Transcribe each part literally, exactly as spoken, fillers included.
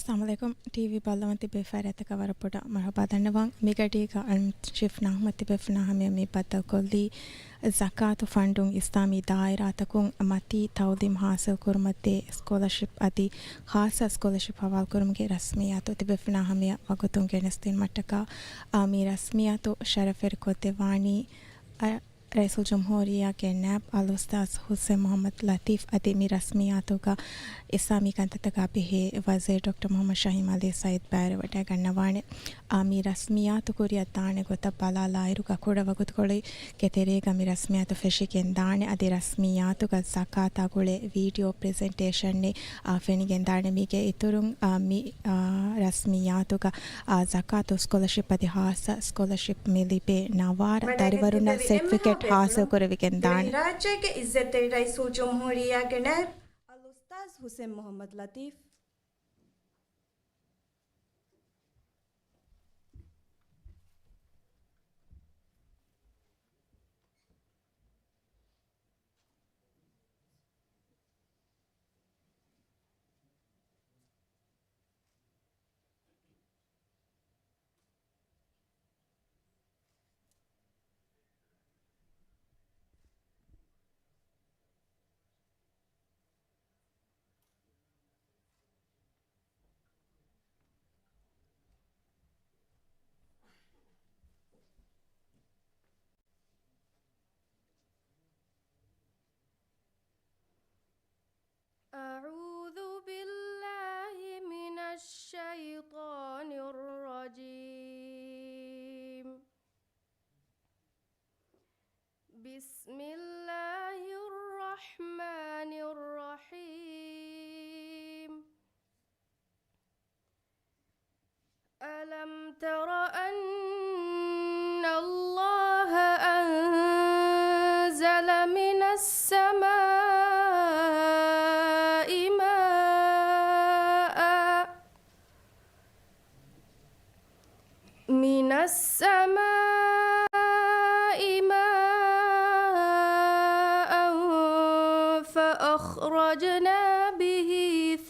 އައްސަލާމު ޢަލައިކުމް. ޓީވީ ބައްލަވަން ތިބޭފުޅާ ރައްޔިތަކަށް ވަރަށް ބޮޑަށް މަރުޙަބާ ދަންނަވަން. މިގަޑީގަ އަލްމުސްޓަޝްރިފް ނަހްމަތް ތިބޭފުޅުންނާ ހަމަޔަށް މި ބައްދަލުކޮށްލީ ޒަކާތު ފަންޑުން އިސްލާމީ ދާއިރާތަކުން މަތީ ތައުލީމް ޙާޞިލް ކުރުމަށްދޭ ސްކޮލަޝިޕް އަދި ޚާއްޞަ ސްކޮލަޝިޕް ހަވާލުކުރުމުގެ ރަސްމިއްޔާތު ތިބޭފުޅުންނާ ހަމަޔަށް ވަގުތުން ގެނެސްދިނުމަށްޓަކާ، އާ، މި ރަސްމިއްޔާތު ޝަރަފްވެރިކޮށްދެއްވާނީ، އަ، ރައީސުލްޖުމްހޫރިއްޔާގެ ނައިބް އަލްއުސްތާޛް ޙުސެން މުޙައްމަދު ލަތީފް އަދި މި ރަސްމިއްޔާތުގަ އިސްލާމީ ކަންތައްތަކާ ބެހޭ ވަޒީރު ޑޮކްޓަރ މުޙައްމަދު ޝަހީމް ޢަލީ ސަޢީދު ބައިވެރިވެވަޑައިގަންނަވާނެ. އާ، މި ރަސްމިއްޔާތު ކުރިއަށް ދާނެ ގޮތަށް ބަލާލާއިރުގަ ކުޑަ ވަގުތުކޮޅެއްގެ ތެރޭގަ މި ރަސްމިއްޔާތު ފެށިގެން ދާނެ. އަދި ރަސްމިއްޔާތުގަ ޒަކާތާ ގުޅޭ ވީޑިއޯ ޕްރެޒެންޓޭޝަނެއް، އާ، ފެނިގެން ދާނެ. މީގެ އިތުރުން، އާ، މި، އާ، ރަސްމިއްޔާތުގަ، އާ، ޒަކާތު ސްކޮލަޝިޕް އަދި ޚާއްޞަ ސްކޮލަޝިޕް މި ލިބޭ ނަވާރަ ދަރިވަރުންނަށް ސެޓްފިކެޓް ޙާޞިލް ކުރެވިގެން ދާނެ. ދިވެހިރާއްޖޭގެ ޢިއްޒަތްތެރި ރައީސުލްޖުމްހޫރިއްޔާގެ ނައިބް އަލްއުސްތާޛް ޙުސެން މުޙައްމަދު ލަތީފް. أعوذ بالله من الشيطان الرجيم. بسم الله الرحمن الرحيم. ألم تر أن الله أنزل من السماء ماء، من السماء ماء فأخرجنا به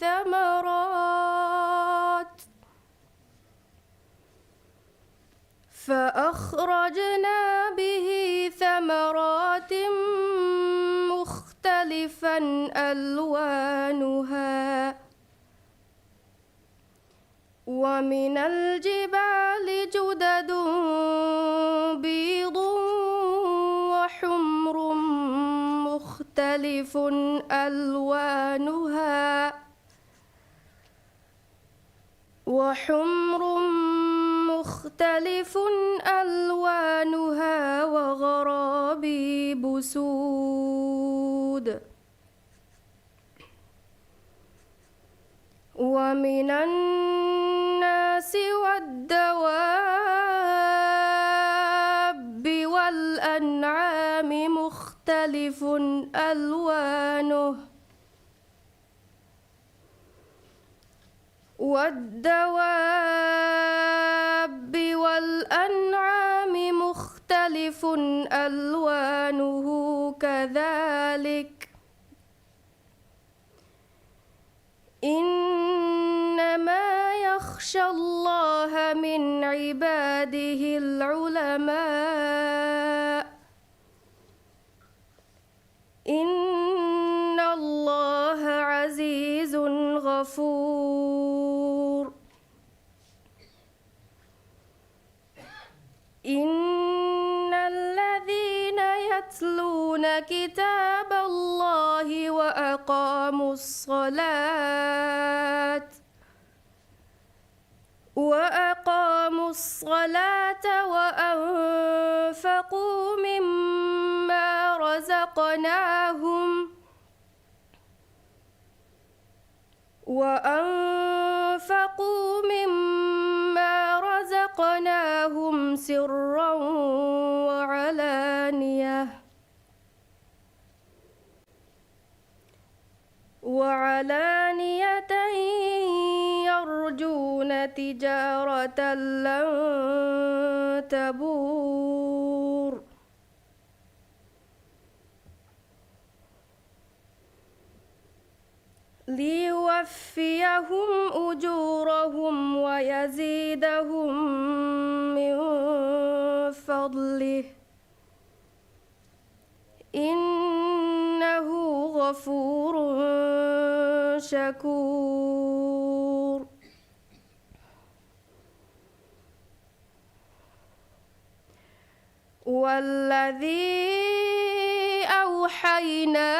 ثمرات فأخرجنا به ثمرات مختلفا ألوانها ومن الجبال جدد بيض وحمر مختلف ألوانها وحمر مختلف ألوانها وغرابيب سود ومن الناس والدواب والأنعام مختلف ألوانه والدواب والأنعام مختلف ألوانه كذلك إنما يخشى الله من عباده العلماء إن الله عزيز غفور إن الذين يتلون كتاب الله وأقاموا الصلاة وأقاموا الصلاة وأنفقوا مما رزقناهم وأنفقوا مما رزقناهم سرا وعلانية وعلانية يرجون تجارة لن تبور ليوفيهم أجورهم يزيدهم من فضله إنه غفور شكور. والذي أوحينا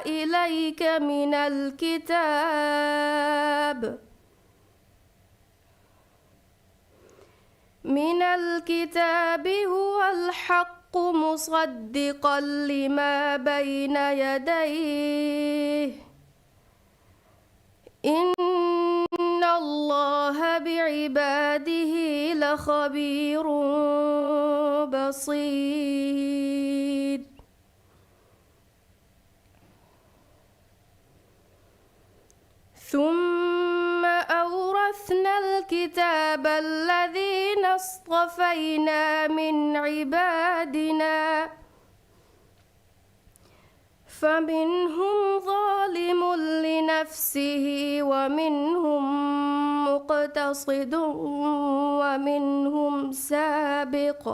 إليك من الكتاب، من الكتاب هو الحق مصدقا لما بين يديه، إن الله بعباده لخبير بصير. ثم أورثنا الكتاب الذين اصطفينا من عبادنا، فمنهم ظالم لنفسه ومنهم مقتصد ومنهم سابق،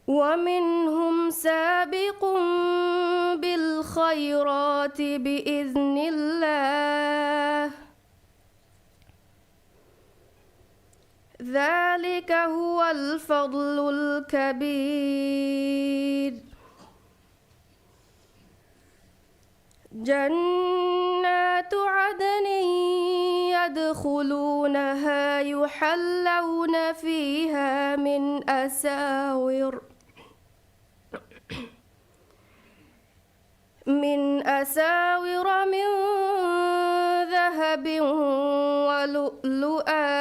ومنهم سابق بالخيرات بإذن الله، ذلك هو الفضل الكبير. جنات عدن يدخلونها يحلون فيها من أساور، من أساور من ذهب ولؤلؤا،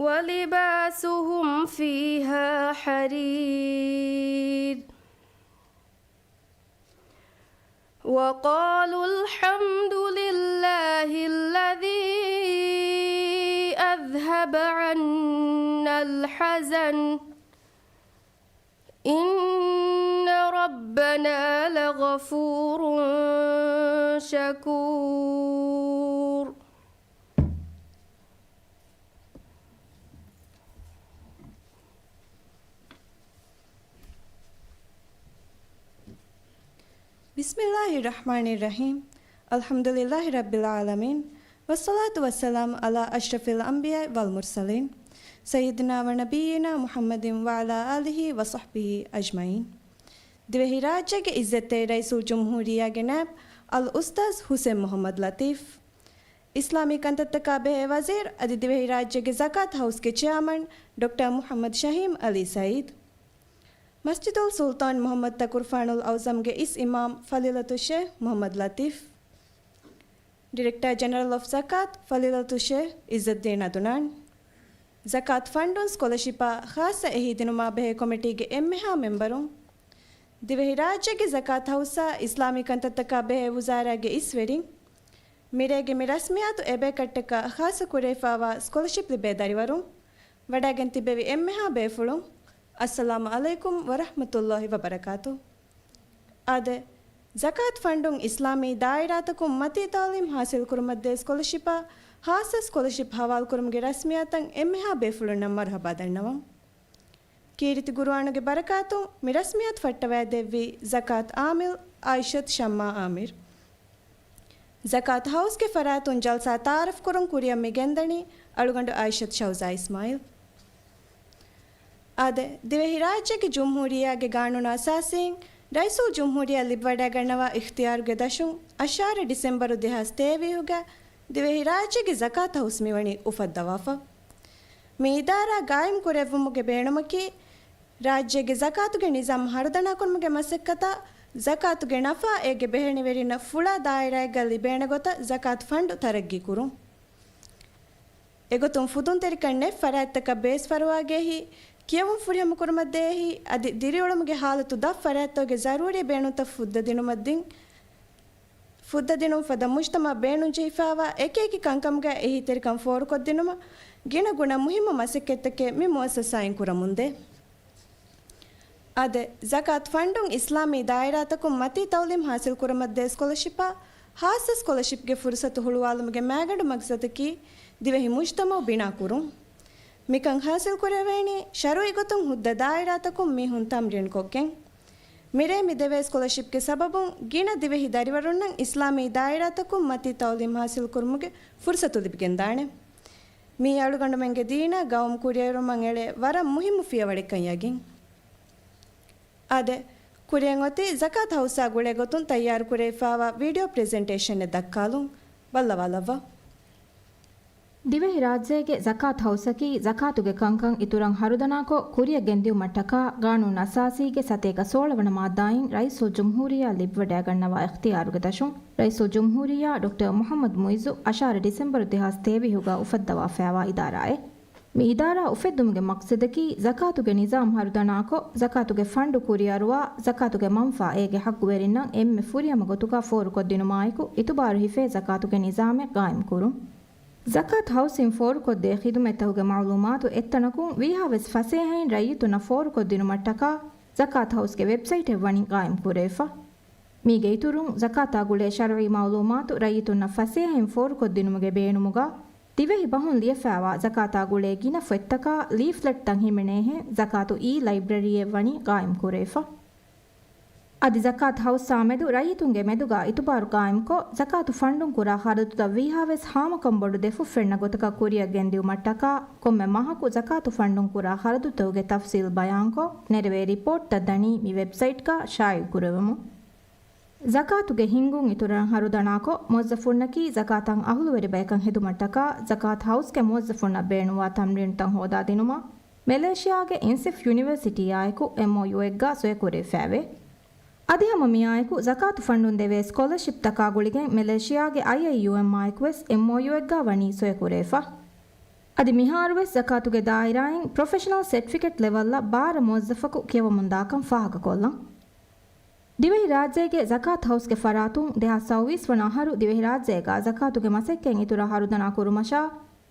ولباسهم فيها حرير. وقالوا الحمد لله الذي أذهب عنا الحزن، إن ربنا لغفور شكور. بسم الله الرحمن الرحيم. الحمد لله رب العالمين. والصلاة والسلام على أشرف الأنبياء والمرسلين، سيدنا ونبينا محمد وعلى آله وصحبه أجمعين. ދިވެހިރާއްޖޭގެ އިއްޒަތްތެރި ރައީސުލްޖުމްހޫރިއްޔާގެ ނައިބު އަލްއުސްތާޛް ހުސެން މުޙައްމަދު ލަތީފް، އިސްލާމީ ކަންތައްތަކާ ބެހޭ ވަޒީރު އަދި ދިވެހިރާއްޖޭގެ ޒަކާތު ހައުސްގެ ޗެއާމަން ޑޮކްޓަރ މުޙައްމަދު ޝަހީމް އަލީ ސައީދު، މަސްޖިދުލް ސުލްޠާން މުޙައްމަދު ތަކުރުފާނުލް އަޢުޒަމްގެ އިސް އިމާމް ފަޟީލަތުއްޝޭޚް މުޙައްމަދު ލަތީފް، ޑިރެކްޓަރ ޖެނެރަލް އޮފް ޒަކާތު ފަޟީލަތުއްޝޭޚް އިއްޒައްދީން އަދުނާން، ޒަކާތު ފަންޑުން ސްކޮލަޝިޕާ ޚާއްޞަ އެހީދިނުމާ ބެހޭ ކޮމިޓީގެ އެންމެހާ މެމްބަރުން، ދިވެހިރާއްޖޭގެ ޒަކާތު ހައުސާ އިސްލާމީ ކަންތައްތަކާ ބެހޭ ވުޒާރާގެ އިސްވެރިން، މިރޭގެ މި ރަސްމިއްޔާތު އެބައިކަށްޓަކާ ޚާއްޞަ ކުރެވިފާވާ ސްކޮލަޝިޕް ލިބޭ ދަރިވަރުން، ވަޑައިގެން ތިއްބެވި އެންމެހާ ބޭފުޅުން، އައްސަލާމު ޢަލައިކުމް ވަރަޙްމަތުﷲި ވަބަރަކާތު. އާދެ، ޒަކާތު ފަންޑުން އިސްލާމީ ދާއިރާތަކުން މަތީ ތަޢުލީމް ޙާޞިލްކުރުމަށްދޭ ސްކޮލަޝިޕާ ޚާއްޞަ ސްކޮލަޝިޕް ޙަވާލުކުރުމުގެ ރަސްމިއްޔާތަށް އެންމެހާ ބޭފުޅުންނަށް މަރުޙަބާ ދަންނަވަން. ކީރިތި ޤުރުއާނުގެ ބަރަކާތުން މި ރަސްމިއްޔާތު ފައްޓަވައިދެއްވީ ޒަކާތު ޢާމިލް ޢާއިޝަތު ޝައްމާ ޢާމިރު. ޒަކާތު ހައުސްގެ ފަރާތުން ޖަލްސާ ތަޢާރަފްކުރުން ކުރިއަށް މި ގެންދަނީ އަޅުގަނޑު ޢާއިޝަތު ޝައުޒާ އިސްމާޢީލް. އާދެ، ދިވެހިރާއްޖޭގެ ޖުމްހޫރިއްޔާގެ ގާނޫނު އަސާސީން ރައީސުލްޖުމްހޫރިއްޔާ ލިބިވަޑައިގަންނަވާ އިޚްތިޔާރުގެ ދަށުން އަށާރަ ޑިސެމްބަރު ދެހާސް ތޭވީހުގަ ދިވެހިރާއްޖޭގެ ޒަކާތު ހައުސް މިވަނީ އުފައްދަވާފަ. މި އިދާރާ ގާއިމް ކުރެއްވުމުގެ ބޭނުމަކީ، ރާއްޖޭގެ ޒަކާތުގެ ނިޒާމް ހަރުދަނާކުރުމުގެ މަސައްކަތާ، ޒަކާތުގެ ނަފާ އޭގެ ބެހެނިވެރިންނަށް ފުޅާ ދާއިރާއެއްގަ ލިބޭނެ ގޮތަށް ޒަކާތު ފަންޑު ތަރައްގީ ކުރުން. އެގޮތުން ފުދުންތެރިކަން ނެތް ފަރާތްތަކަށް ބޭސް ފަރުވާ ގެއްލި، ކިޔެވުން ފުރިހަމަ ކުރުމަށްދޭ އެހީ، އަދި ދިރިއުޅުމުގެ ހާލަތު ދަށް ފަރާތްތަކުގެ ޒަރޫރީ ބޭނުންތައް ފުއްދަދިނުމަށްދިން، ފުއްދަދިނުން ފަދަ މުޖްތަމަޢަށް ބޭނުންޖެހިފާވާ އެކިއެކި ކަންކަމުގައި އެހީތެރިކަން ފޯރުކޮށްދިނުމަށް ގިނަ ގުނަ މުހިއްމު މަސައްކަތްތަކެއް މި މުއައްސަސާއިން ކުރަމުންދޭ. އާދެ، ޒަކާތު ފަންޑުން އިސްލާމީ ދާއިރާތަކުން މަތީ ތަޢުލީމް ޙާޞިލްކުރުމަށްދޭ ސްކޮލަޝިޕާ ހާއްސަ ސްކޮލަޝިޕްގެ ފުރުސަތު ހުޅުވާލުމުގެ މައިގަނޑު މަގްސަދަކީ ދިވެހި މުޖްތަމައު ބިނާކުރުން. މިކަން ހާސިލް ކުރެވޭނީ ޝަރުއީ ގޮތުން ހުއްދަ ދާއިރާތަކުން މީހުން ތަމްރީންކޮށްގެން. މިރޭ މި ދެވޭ ސްކޮލަޝިޕްގެ ސަބަބުން ގިނަ ދިވެހި ދަރިވަރުންނަށް އިސްލާމީ ދާއިރާތަކުން މަތީ ތައުލީމް ހާސިލް ކުރުމުގެ ފުރުސަތު ލިބިގެންދާނެ. މީ އަޅުގަނޑުމެންގެ ދީނާ ގައުމު ކުރިއެރުމަށް އެޅޭ ވަރަށް މުހިއްމު ފިޔަވަޅެއްކަން ޔަގީން. އާދެ، ކުރިއަށް އޮތީ ޒަކާތް ހައުސާ ގުޅޭ ގޮތުން ތައްޔާރު ކުރެވިފާވާ ވީޑިއޯ ޕްރެޒެންޓޭޝަނެއް ދައްކާލުން. ބައްލަވާލައްވާ. ދިވެހިރާއްޖޭގެ ޒަކާތް ހައުސަކީ ޒަކާތުގެ ކަންކަން އިތުރަށް ހަރުދަނާކޮށް ކުރިއަށް ގެންދިއުމަށްޓަކާ ގާނޫނު އަސާސީގެ ސަތޭކަ ސޯޅަ ވަނަ މާއްދާއިން ރައީސުލްޖުމްހޫރިއްޔާ ލިބިވަޑައިގަންނަވާ އިޚްތިޔާރުގެ ދަށުން ރައީސުލްޖުމްހޫރިއްޔާ ޑޮކްޓަރ މުޙައްމަދު މުޢިއްޒު އަށާރަ ޑިސެމްބަރު ދެހާސް ތޭވީހުގަ އުފައްދަވާފައިވާ އިދާރާއެއް. މި އިދާރާ އުފެއްދުމުގެ މަޤްޞަދަކީ، ޒަކާތުގެ ނިޒާމް ހަރުދަނާކޮށް، ޒަކާތުގެ ފަންޑު ކުރިއަރުވާ، ޒަކާތުގެ މަންފާ އޭގެ ޙައްޤުވެރިންނަށް އެންމެ ފުރިހަމަ ގޮތުގަ ފޯރުކޮށްދިނުމާއެކު، އިތުބާރު ހިފޭ ޒަކާތުގެ ނިޒާމެއް ޤާއިމްކުރުން. ޒަކާތް ހައުސްއިން ފޯރުކޮށްދޭ ޚިދުމަތްތަކުގެ މަޢުލޫމާތު އެއްތަނަކުން ވީހާވެސް ފަސޭހައިން ރައްޔިތުންނަށް ފޯރުކޮށްދިނުމަށްޓަކާ، ޒަކާތް ހައުސްގެ ވެބްސައިޓެއް ވަނީ ޤާއިމްކުރެވިފަ. މީގެ އިތުރުން، ޒަކާތާ ގުޅޭ ޝަރުޢީ މަޢުލޫމާތު ރައްޔިތުންނަށް ފަސޭހައިން ފޯރުކޮށްދިނުމުގެ ބޭނުމުގަ، ދިވެހި ބަހުން ލިޔެފައިވާ ޒަކާތާ ގުޅޭ ގިނަ ފޮތްތަކާ ލީފްލެޓްތައް ހިމެނޭހެން ޒަކާތު އީ ލައިބްރަރީއެއް ވަނީ ޤާއިމްކުރެވިފަ. އަދި ޒަކާތް ހައުސްއާ މެދު ރައްޔިތުންގެ މެދުގަ އިތުބާރު ޤާއިމްކޮށް، ޒަކާތު ފަންޑުން ކުރާ ޚަރަދުތައް ވީހާވެސް ހާމަކަން ބޮޑު ދެފުށް ފެންނަ ގޮތަކަށް ކުރިއަށް ގެންދިއުމަށްޓަކާ، ކޮންމެ މަހަކު ޒަކާތު ފަންޑުން ކުރާ ޚަރަދުތަކުގެ ތަފްސީލް ބަޔާންކޮށް، ނެރެވޭ ރިޕޯޓްތައް ދަނީ މި ވެބްސައިޓްގަ ޝާއިޢުކުރެވެމުން. ޒަކާތުގެ ހިންގުން އިތުރަށް ހަރުދަނާކޮށް، މުވައްޒަފުންނަކީ ޒަކާތަށް އަހުލުވެރި ބަޔަކަށް ހެދުމަށްޓަކާ، ޒަކާތް ހައުސްގެ މުވައްޒަފުންނަށް ބޭނުންވާ ތަމްރީނުތައް ހޯދާދިނުމަށް، މެލޭޝިޔާގެ އިންސިފް ޔުނިވަރސިޓީއާއެކު އެމްއޯޔޫއެއްގަ ސޮއިކުރެވިފައެވެ. އަދި ހަމަ މިއާއެކު ޒަކާތު ފަންޑުން ދެވޭ ސްކޮލަޝިޕްތަކާ ގުޅިގެން މެލޭޝިޔާގެ އައިއައިޔޫއެމްއާއެކުވެސް އެމްއޯޔޫއެއްގަ ވަނީ ސޮއިކުރެވިފަ. އަދި މިހާރުވެސް ޒަކާތުގެ ދާއިރާއިން ޕްރޮފެޝަނަލް ސެޓްފިކެޓް ލެވަލްއަށް ބާރަ މުވައްޒަފަކު ކިޔަވަމުންދާކަން ފާހަގަކޮށްލަން. ދިވެހިރާއްޖޭގެ ޒަކާތް ހައުސްގެ ފަރާތުން ދެހާސް ސައުވީސް ވަނަ އަހަރު ދިވެހިރާއްޖޭގަ ޒަކާތުގެ މަސައްކަތް އިތުރަށް ހަރުދަނާ ކުރުމަށާ،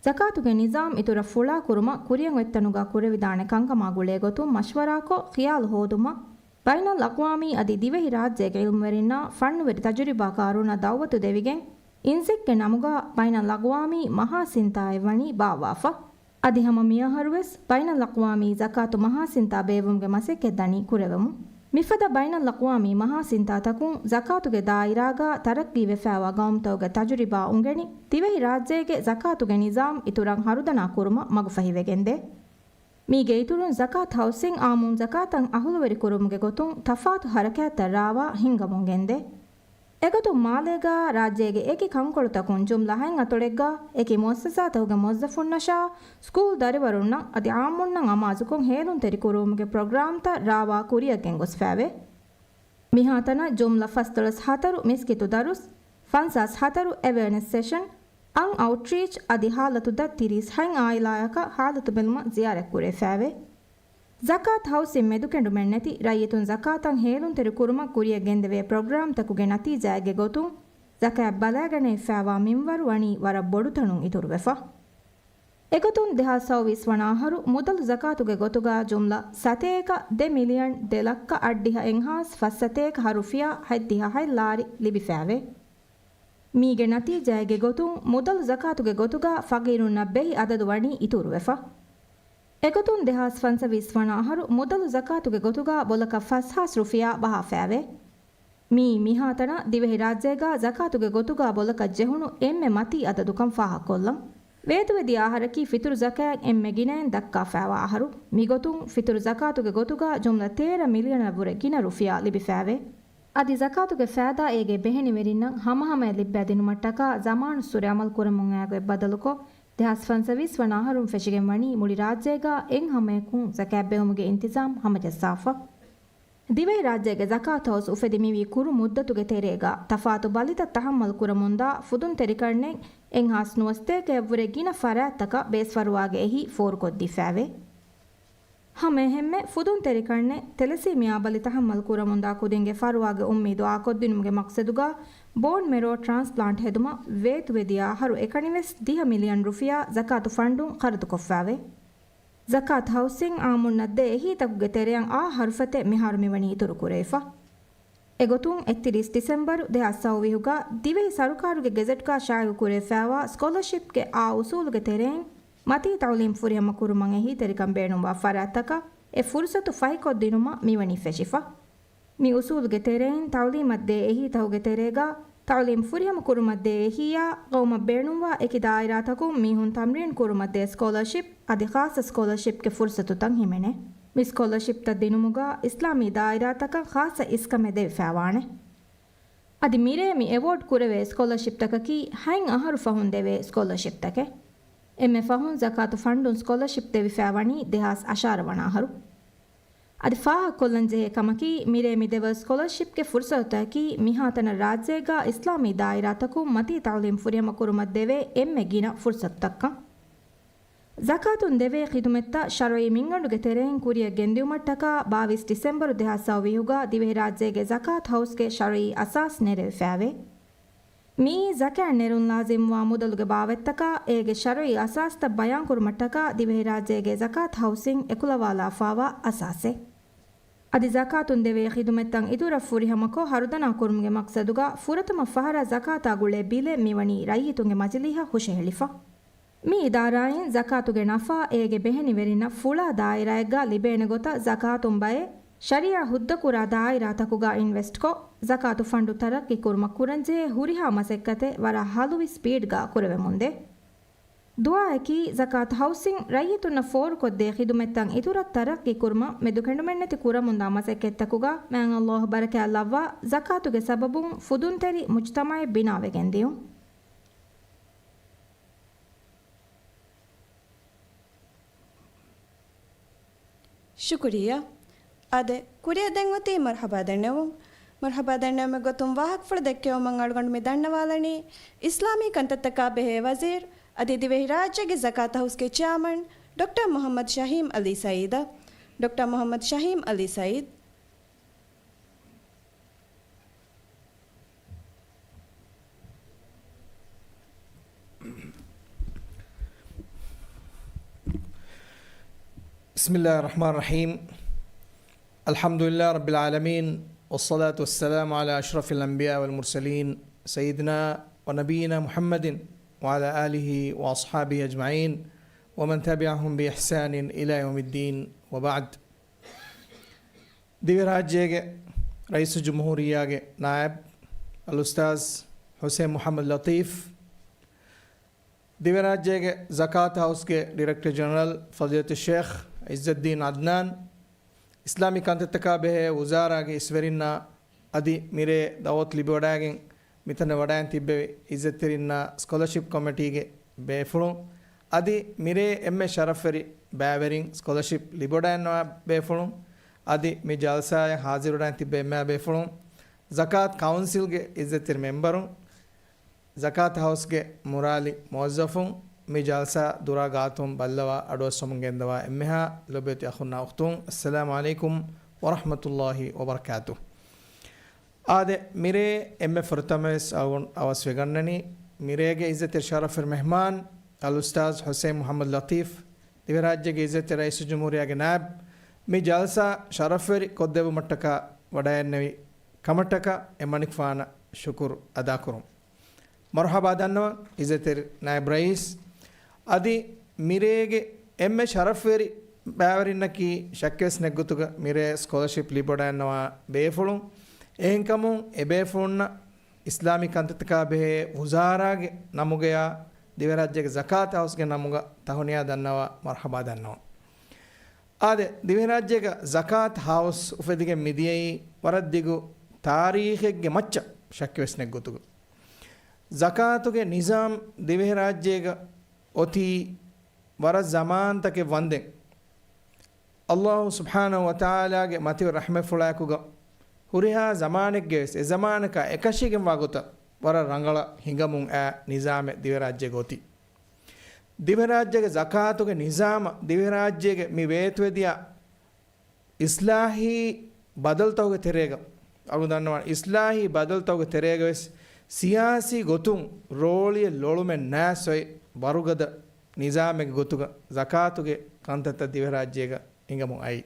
ޒަކާތުގެ ނިޒާމް އިތުރަށް ފުޅާ ކުރުމަށް ކުރިއަށް އޮތްތަނުގަ ކުރެވިދާނެ ކަންކަމާ ގުޅޭ ގޮތުން މަޝްވަރާކޮށް، ޚިޔާލު ހޯދުމަށް، ބައިނަލްއަޤްވާމީ އަދި ދިވެހިރާއްޖޭގެ ޢިލްމުވެރިންނާ ފަންނުވެރި ތަޖުރިބާކާރުންނަށް ދަޢުވަތު ދެވިގެން، އިންޒެކްގެ ނަމުގަ ބައިނަލްއަޤްވާމީ މަހާސިންތާއެއް ވަނީ ބާއްވާފަ. އަދި ހަމަ މިއަހަރުވެސް ބައިނަލްއަޤްވާމީ ޒަކާތު މަހާސިންތާ ބޭއްވުމުގެ މަސައްކަތް ދަނީ ކުރެވެމުން. މިފަދަ ބައިނަލްއަޤްވާމީ މަހާސިންތާތަކުން ޒަކާތުގެ ދާއިރާގަ ތަރައްޤީވެފައިވާ ގައުމުތަކުގެ ތަޖުރިބާ އުނގެނި، ދިވެހިރާއްޖޭގެ ޒަކާތުގެ ނިޒާމް އިތުރަށް ހަރުދަނާ ކުރުމަށް މަގުފަހިވެގެންދޭ. މީގެ އިތުރުން ޒަކާތް ހައުސްއިން އާއްމުން ޒަކާތަށް އަހުލުވެރި ކުރުމުގެ ގޮތުން ތަފާތު ހަރަކާތްތައް ރާވާ ހިންގަމުން ގެންދޭ. އެގޮތުން މާލޭގަ ރާއްޖޭގެ އެކި ކަންކޮޅުތަކުން ޖުމްލަ ހަތް އަތޮޅެއްގަ އެކި މުއައްސަސާތަކުގެ މުވައްޒަފުންނަށާ ސްކޫލް ދަރިވަރުންނަށް އަދި އާއްމުންނަށް އަމާޒުކޮށް ހޭލުންތެރިކުރުވުމުގެ ޕްރޮގްރާމްތައް ރާވާ ކުރިއަށް ގެންގޮސްފައެވެ. މިހާތަނަށް ޖުމްލަ ފަސްދޮޅަސް ހަތަރު މިސްކިތު ދަރުސް، ފަންސާސް ހަތަރު އެވެއަނެސް ސެޝަން، އަން އައުޓްރީޗް އަދި ހާލަތު ދަށް ތިރީސް ހަތް އާއިލާއަކަށް ހާލަތު ބެލުމަށް ޒިޔާރަތްކުރެވިފައެވެ. ޒަކާތް ހައުސްއިން މެދުކެނޑުމެއްނެތި ރައްޔިތުން ޒަކާތަށް ހޭލުންތެރި ކުރުމަށް ކުރިއަށް ގެންދެވޭ ޕްރޮގްރާމްތަކުގެ ނަތީޖާއެއްގެ ގޮތުން، ޒަކާތް ބަލައިގަނެވިފައިވާ މިންވަރު ވަނީ ވަރަށް ބޮޑު ތަނުން އިތުރުވެފަ. އެގޮތުން ދެހާސް ސައުވީސް ވަނަ އަހަރު މުދަލު ޒަކާތުގެ ގޮތުގަ ޖުމްލަ ސަތޭކަ ދެ މިލިއަން ދެ ލައްކަ އަށްޑިހަ އެއްހާސް ފަސްސަތޭކަ ހަ ރުފިޔާ ހަތްދިހަ ހަތް ލާރި ލިބިފައެވެ. މީގެ ނަތީޖާއެއްގެ ގޮތުން މުދަލު ޒަކާތުގެ ގޮތުގަ ފަގީރުންނަށް ބެހި އަދަދު ވަނީ އިތުރުވެފަ. އެގޮތުން ދެހާސް ފަންސަވީސް ވަނަ އަހަރު މުދަލު ޒަކާތުގެ ގޮތުގަ ބޮލަކަށް ފަސްހާސް ރުފިޔާ ބަހާފައެވެ. މިއީ މިހާތަނަށް ދިވެހިރާއްޖޭގަ ޒަކާތުގެ ގޮތުގަ ބޮލަކަށް ޖެހުނު އެންމެ މަތީ އަދަދުކަން ފާހަގަކޮށްލަން. ވޭތުވެދިޔަ އަހަރަކީ ފިތުރު ޒަކާތް އެންމެ ގިނައިން ދައްކާފައިވާ އަހަރު. މިގޮތުން ފިތުރު ޒަކާތުގެ ގޮތުގަ ޖުމްލަ ތޭރަ މިލިއަނަށްވުރެ ގިނަ ރުފިޔާ ލިބިފައެވެ. އަދި ޒަކާތުގެ ފައިދާ އޭގެ ބެހެނިވެރިންނަށް ހަމަހަމަޔަށް ލިއްބައިދިނުމަށްޓަކާ ޒަމާނުއްސުރެ އަމަލު ކުރަމުން އައިގޮތް ބަދަލުކޮށް، ދެހާސް ފަންސަވީސް ވަނަ އަހަރުން ފެށިގެން ވަނީ މުޅި ރާއްޖޭގަ އެއް ހަމަޔަކުން ޒަކާތް ބެއްވުމުގެ އިންތިޒާމް ހަމަޖައްސާފަ. ދިވެހިރާއްޖޭގެ ޒަކާތް ހައުސް އުފެދި މިވީ ކުރު މުއްދަތުގެ ތެރޭގަ ތަފާތު ބަލިތައް ތަހައްމަލް ކުރަމުންދާ ފުދުންތެރިކަންނެއް އެއްހާސް ނުވަސަތޭކައަށްވުރެ ގިނަ ފަރާތްތަކަށް ބޭސްފަރުވާގެ އެހީ ފޯރުކޮށްދީފައެވެ. ހަމައެހެންމެ ފުދުންތެރިކަންނެއް ތެލަސީމިއާ ބަލި ތަހައްމަލް ކުރަމުންދާ ކުދިންގެ ފަރުވާގެ އުއްމީދު އާކޮށްދިނުމުގެ މަޤްޞަދުގަ ބޯން މެރޯ ޓްރާންސްޕްލާންޓް ހެދުމަށް ވޭތުވެދިޔަ އަހަރު އެކަނިވެސް ދިހަ މިލިއަން ރުފިޔާ ޒަކާތު ފަންޑުން ޚަރަދުކޮށްފައެވެ. ޒަކާތް ހައުސްއިން އާއްމުންނަށް ދޭ އެހީތަކުގެ ތެރެއަށް އާ ހަރުފަތެއް މިހާރު މިވަނީ އިތުރުކުރެވިފަ. އެގޮތުން، އެއްތިރީސް ޑިސެމްބަރު ދެހާސް ސައުވީހުގަ ދިވެހި ސަރުކާރުގެ ގެޒެޓްގަ ޝާއިޢު ކުރެވިފައިވާ ސްކޮލަޝިޕްގެ އާ އުސޫލުގެ ތެރެއިން މަތީ ތަޢުލީމް ފުރިހަމަ ކުރުމަށް އެހީތެރިކަން ބޭނުންވާ ފަރާތްތަކަށް އެ ފުރުސަތު ފަހިކޮށްދިނުމަށް މިވަނީ ފެށިފަ. މި އުސޫލުގެ ތެރެއިން ތަޢުލީމަށްދޭ އެހީތަކުގެ ތެރޭގަ ތަޢުލީމް ފުރިހަމަ ކުރުމަށްދޭ އެހީއާ ގައުމަށް ބޭނުންވާ އެކި ދާއިރާތަކުން މީހުން ތަމްރީން ކުރުމަށްދޭ ސްކޮލަޝިޕް އަދި ޚާއްޞަ ސްކޮލަޝިޕްގެ ފުރުސަތުތައް ހިމެނޭ. މި ސްކޮލަޝިޕްތައް ދިނުމުގަ އިސްލާމީ ދާއިރާތަކަށް ޚާއްޞަ އިސްކަމެއް ދެވިފައިވާނެ. އަދި މިރޭ މި އެވޯޑް ކުރެވޭ ސްކޮލަޝިޕްތަކަކީ ހަތް އަހަރު ފަހުން ދެވޭ ސްކޮލަޝިޕްތަކެއް. އެންމެ ފަހުން ޒަކާތު ފަންޑުން ސްކޮލަޝިޕް ދެވިފައިވަނީ ދެހާސް އަށާރަ ވަނަ އަހަރު. އަދި ފާހަގަކޮށްލަންޖެހޭ ކަމަކީ، މިރޭ މި ދެވޭ ސްކޮލަޝިޕްގެ ފުރުސަތުތަކަކީ މިހާތަނަށް ރާއްޖޭގަ އިސްލާމީ ދާއިރާތަކުން މަތީ ތަޢުލީމް ފުރިހަމަ ކުރުމަށްދެވޭ އެންމެ ގިނަ ފުރުސަތުތައްކަން. ޒަކާތުން ދެވޭ ޚިދުމަތްތައް ޝަރުޢީ މިންގަނޑުގެ ތެރެއިން ކުރިއަށް ގެންދިއުމަށްޓަކާ، ބާވީސް ޑިސެމްބަރު ދެހާސް ސައުވީހުގަ ދިވެހިރާއްޖޭގެ ޒަކާތު ހައުސްގެ ޝަރުޢީ އަސާސް ނެރެވިފައިވޭ. މިއީ ޒަކާތް ނެރުން ލާޒިމްވާ މުދަލުގެ ބާވަތްތަކާ އޭގެ ޝަރުޢީ އަސާސްތައް ބަޔާންކުރުމަށްޓަކާ ދިވެހިރާއްޖޭގެ ޒަކާތު ހައުސްއިން އެކުލަވާލާފާވާ އަސާސެއް. އަދި ޒަކާތުން ދެވޭ ޚިދުމަތްތައް އިތުރަށް ފުރިހަމަކޮށް ހަރުދަނާ ކުރުމުގެ މަޤްޞަދުގަ ފުރަތަމަ ފަހަރަށް ޒަކާތާ ގުޅޭ ބިލެއް މިވަނީ ރައްޔިތުންގެ މަޖިލީހަށް ހުށަހެޅިފަ. މި އިދާރާއިން ޒަކާތުގެ ނަފާ އޭގެ ބެހެނިވެރިންނަށް ފުޅާ ދާއިރާއެއްގަ ލިބޭނެ ގޮތަށް ޒަކާތުން ބައެއް ޝަރީޢާ ހުއްދަކުރާ ދާއިރާތަކުގަ އިންވެސްޓްކޮށް، ޒަކާތު ފަންޑު ތަރައްޤީ ކުރުމަށް ކުރަންޖެހޭ ހުރިހާ މަސައްކަތެއް ވަރަށް ހަލުވި ސްޕީޑްގަ ކުރެވެމުންދޭ. ދުޢާއަކީ، ޒަކާތު ހައުސްއިން ރައްޔިތުންނަށް ފޯރުކޮށްދޭ ޚިދުމަތްތައް އިތުރަށް ތަރައްޤީ ކުރުމަށް މެދުކެނޑުމެއްނެތި ކުރަމުންދާ މަސައްކަތްތަކުގަ މާތް ﷲ ބަރަކާތް ލައްވާ، ޒަކާތުގެ ސަބަބުން ފުދުންތެރި މުޖްތަމަޢެއް ބިނާވެގެން ދިޔުން. ޝުކުރިއްޔާ. އާދެ، ކުރިއަށް ދެން އޮތީ މަރުޙަބާ ދަންނަވުން. މަރުޙަބާ ދަންނަވުމުގެ ގޮތުން ވާހަކަފުޅު ދެއްކެވުމަށް އަޅުގަނޑު މި ދަންނަވާލަނީ، އިސްލާމީ ކަންތައްތަކާ ބެހޭ ވަޒީރު އަދި ދިވެހިރާއްޖޭގެ ޒަކާތު ހައުސްގެ ޗެއާމަން ޑޮކްޓަރ މުޙައްމަދު ޝަހީމް ޢަލީ ސައީދަށް. ޑޮކްޓަރ މުޙައްމަދު ޝަހީމް ޢަލީ ސައީދު. بسم الله الرحمن الرحيم. الحمد لله رب العالمين، والصلاة والسلام على أشرف الأنبياء والمرسلين، سيدنا ونبينا محمد وعلى آله وأصحابه أجمعين، ومن تبعهم بإحسان إلى يوم الدين، وبعد. ދިވެހިރާއްޖޭގެ ރައީސުލްޖުމްހޫރިއްޔާގެ ނާއިބު އަލްއުސްތާޛް ޙުސައިން މުޙައްމަދު ލަޠީފް، ދިވެހިރާއްޖޭގެ ޒަކާތު ހައުސްގެ ޑިރެކްޓަރ ޖެނެރަލް ފަޟީލަތު ޝޭޚް ޢިއްޒައްދީން ޢަދްނާން، އިސްލާމީ ކަންތައްތަކާ ބެހޭ ވުޒާރާގެ އިސްވެރިންނާ އަދި މިރޭ ދަޢުވަތު ލިބިވަޑައިގެން މިތަނަށް ވަޑައިން ތިއްބެވި އިއްޒަތްތެރިންނާ ސްކޮލަޝިޕް ކޮމިޓީގެ ބޭފުޅުން އަދި މިރޭ އެންމެ ޝަރަފްވެރި ބައިވެރިން ސްކޮލަޝިޕް ލިބިވަޑައިންނަވާ ބޭފުޅުން އަދި މި ޖަލްސާއަށް ހާޒިރުވެޑައިން ތިއްބެވި އެންމެހާ ބޭފުޅުން ޒަކާތު ކައުންސިލްގެ އިއްޒަތްތެރި މެމްބަރުން ޒަކާތު ހައުސްގެ މުރާލި މުވައްޒަފުން މި ޖަލްސާ ދުރާ ގާތުން ބައްލަވާ އަޑުއައްސަމުން ގެންދަވާ އެންމެހާ ލޮބުވެތި އަޚުންނާ އުޚްތުން، އައްސަލާމު ޢަލައިކުމް ވަރަޙްމަތުﷲ ވަބަރަކާތު. އާދެ، މިރޭ އެންމެ ފުރަތަމަވެސް އަޅުގަނޑު އަވަސް ވެގަންނަނީ، މިރޭގެ އިއްޒަތްތެރި ޝަރަފްވެރި މެހްމާން އަލްއުސްތާޛް ޙުސައިން މުޙައްމަދު ލަޠީފް، ދިވެހިރާއްޖޭގެ އިއްޒަތްތެރި ރައީސުލްޖުމްހޫރިއްޔާގެ ނާއިބު، މި ޖަލްސާ ޝަރަފްވެރި ކޮށްދެއްވުމަށްޓަކާ ވަޑައިގެންނެވި ކަމަށްޓަކާ އެ މަނިކުފާނަށް ޝުކުރު އަދާކުރުން. މަރުޙަބާ ދަންނަވަން އިއްޒަތްތެރި ނާއިބު ރައީސް. އަދި މިރޭގެ އެންމެ ޝަރަފްވެރި ބައިވެރިންނަކީ ޝައްކެއްވެސް ނެތް ގޮތުގަ މިރޭ ސްކޮލަޝިޕް ލިބިވަޑައިގަންނަވާ ބޭފުޅުން. އެހެންކަމުން އެބޭފުޅުންނަށް އިސްލާމީ ކަންތައްތަކާ ބެހޭ ވުޒާރާގެ ނަމުގަޔާ ދިވެހިރާއްޖޭގެ ޒަކާތު ހައުސްގެ ނަމުގަ ތަހުނިޔާ ދަންނަވާ މަރުޙަބާ ދަންނަވަން. އާދެ، ދިވެހިރާއްޖޭގަ ޒަކާތު ހައުސް އުފެދިގެން މިދިޔައީ ވަރަށް ދިގު ތާރީޚެއްގެ މައްޗަށް ޝައްކެއްވެސް ނެތް ގޮތުގަ. ޒަކާތުގެ ނިޒާމް ދިވެހިރާއްޖޭގަ އޮތީ ވަރަށް ޒަމާންތަކެއް ވަންދެން. ﷲ ސުބްޙާނަހޫ ވަތަޢާލާގެ މަތިވެރި ރަޙްމަތްފުޅާއެކުގަ ހުރިހާ ޒަމާނެއްގަވެސް އެ ޒަމާނަކާ އެކަށީގެންވާ ގޮތަށް ވަރަށް ރަނގަޅަށް ހިނގަމުން އައި ނިޒާމެއް ދިވެހިރާއްޖޭގަ އޮތީ. ދިވެހިރާއްޖޭގެ ޒަކާތުގެ ނިޒާމަށް ދިވެހިރާއްޖޭގެ މި ވޭތުވެދިޔަ އިސްލާހީ ބަދަލުތަކުގެ ތެރޭގަ، އަޅުގަނޑު ދަންނަވާނެ، އިސްލާހީ ބަދަލުތަކުގެ ތެރޭގަވެސް ސިޔާސީ ގޮތުން ރޯޅިއެއް ލޮޅުމެއް ނާސޮއި ވަރުގަދަ ނިޒާމެއްގެ ގޮތުގަ ޒަކާތުގެ ކަންތައްތައް ދިވެހިރާއްޖޭގަ ހިނގަމުން އައީ.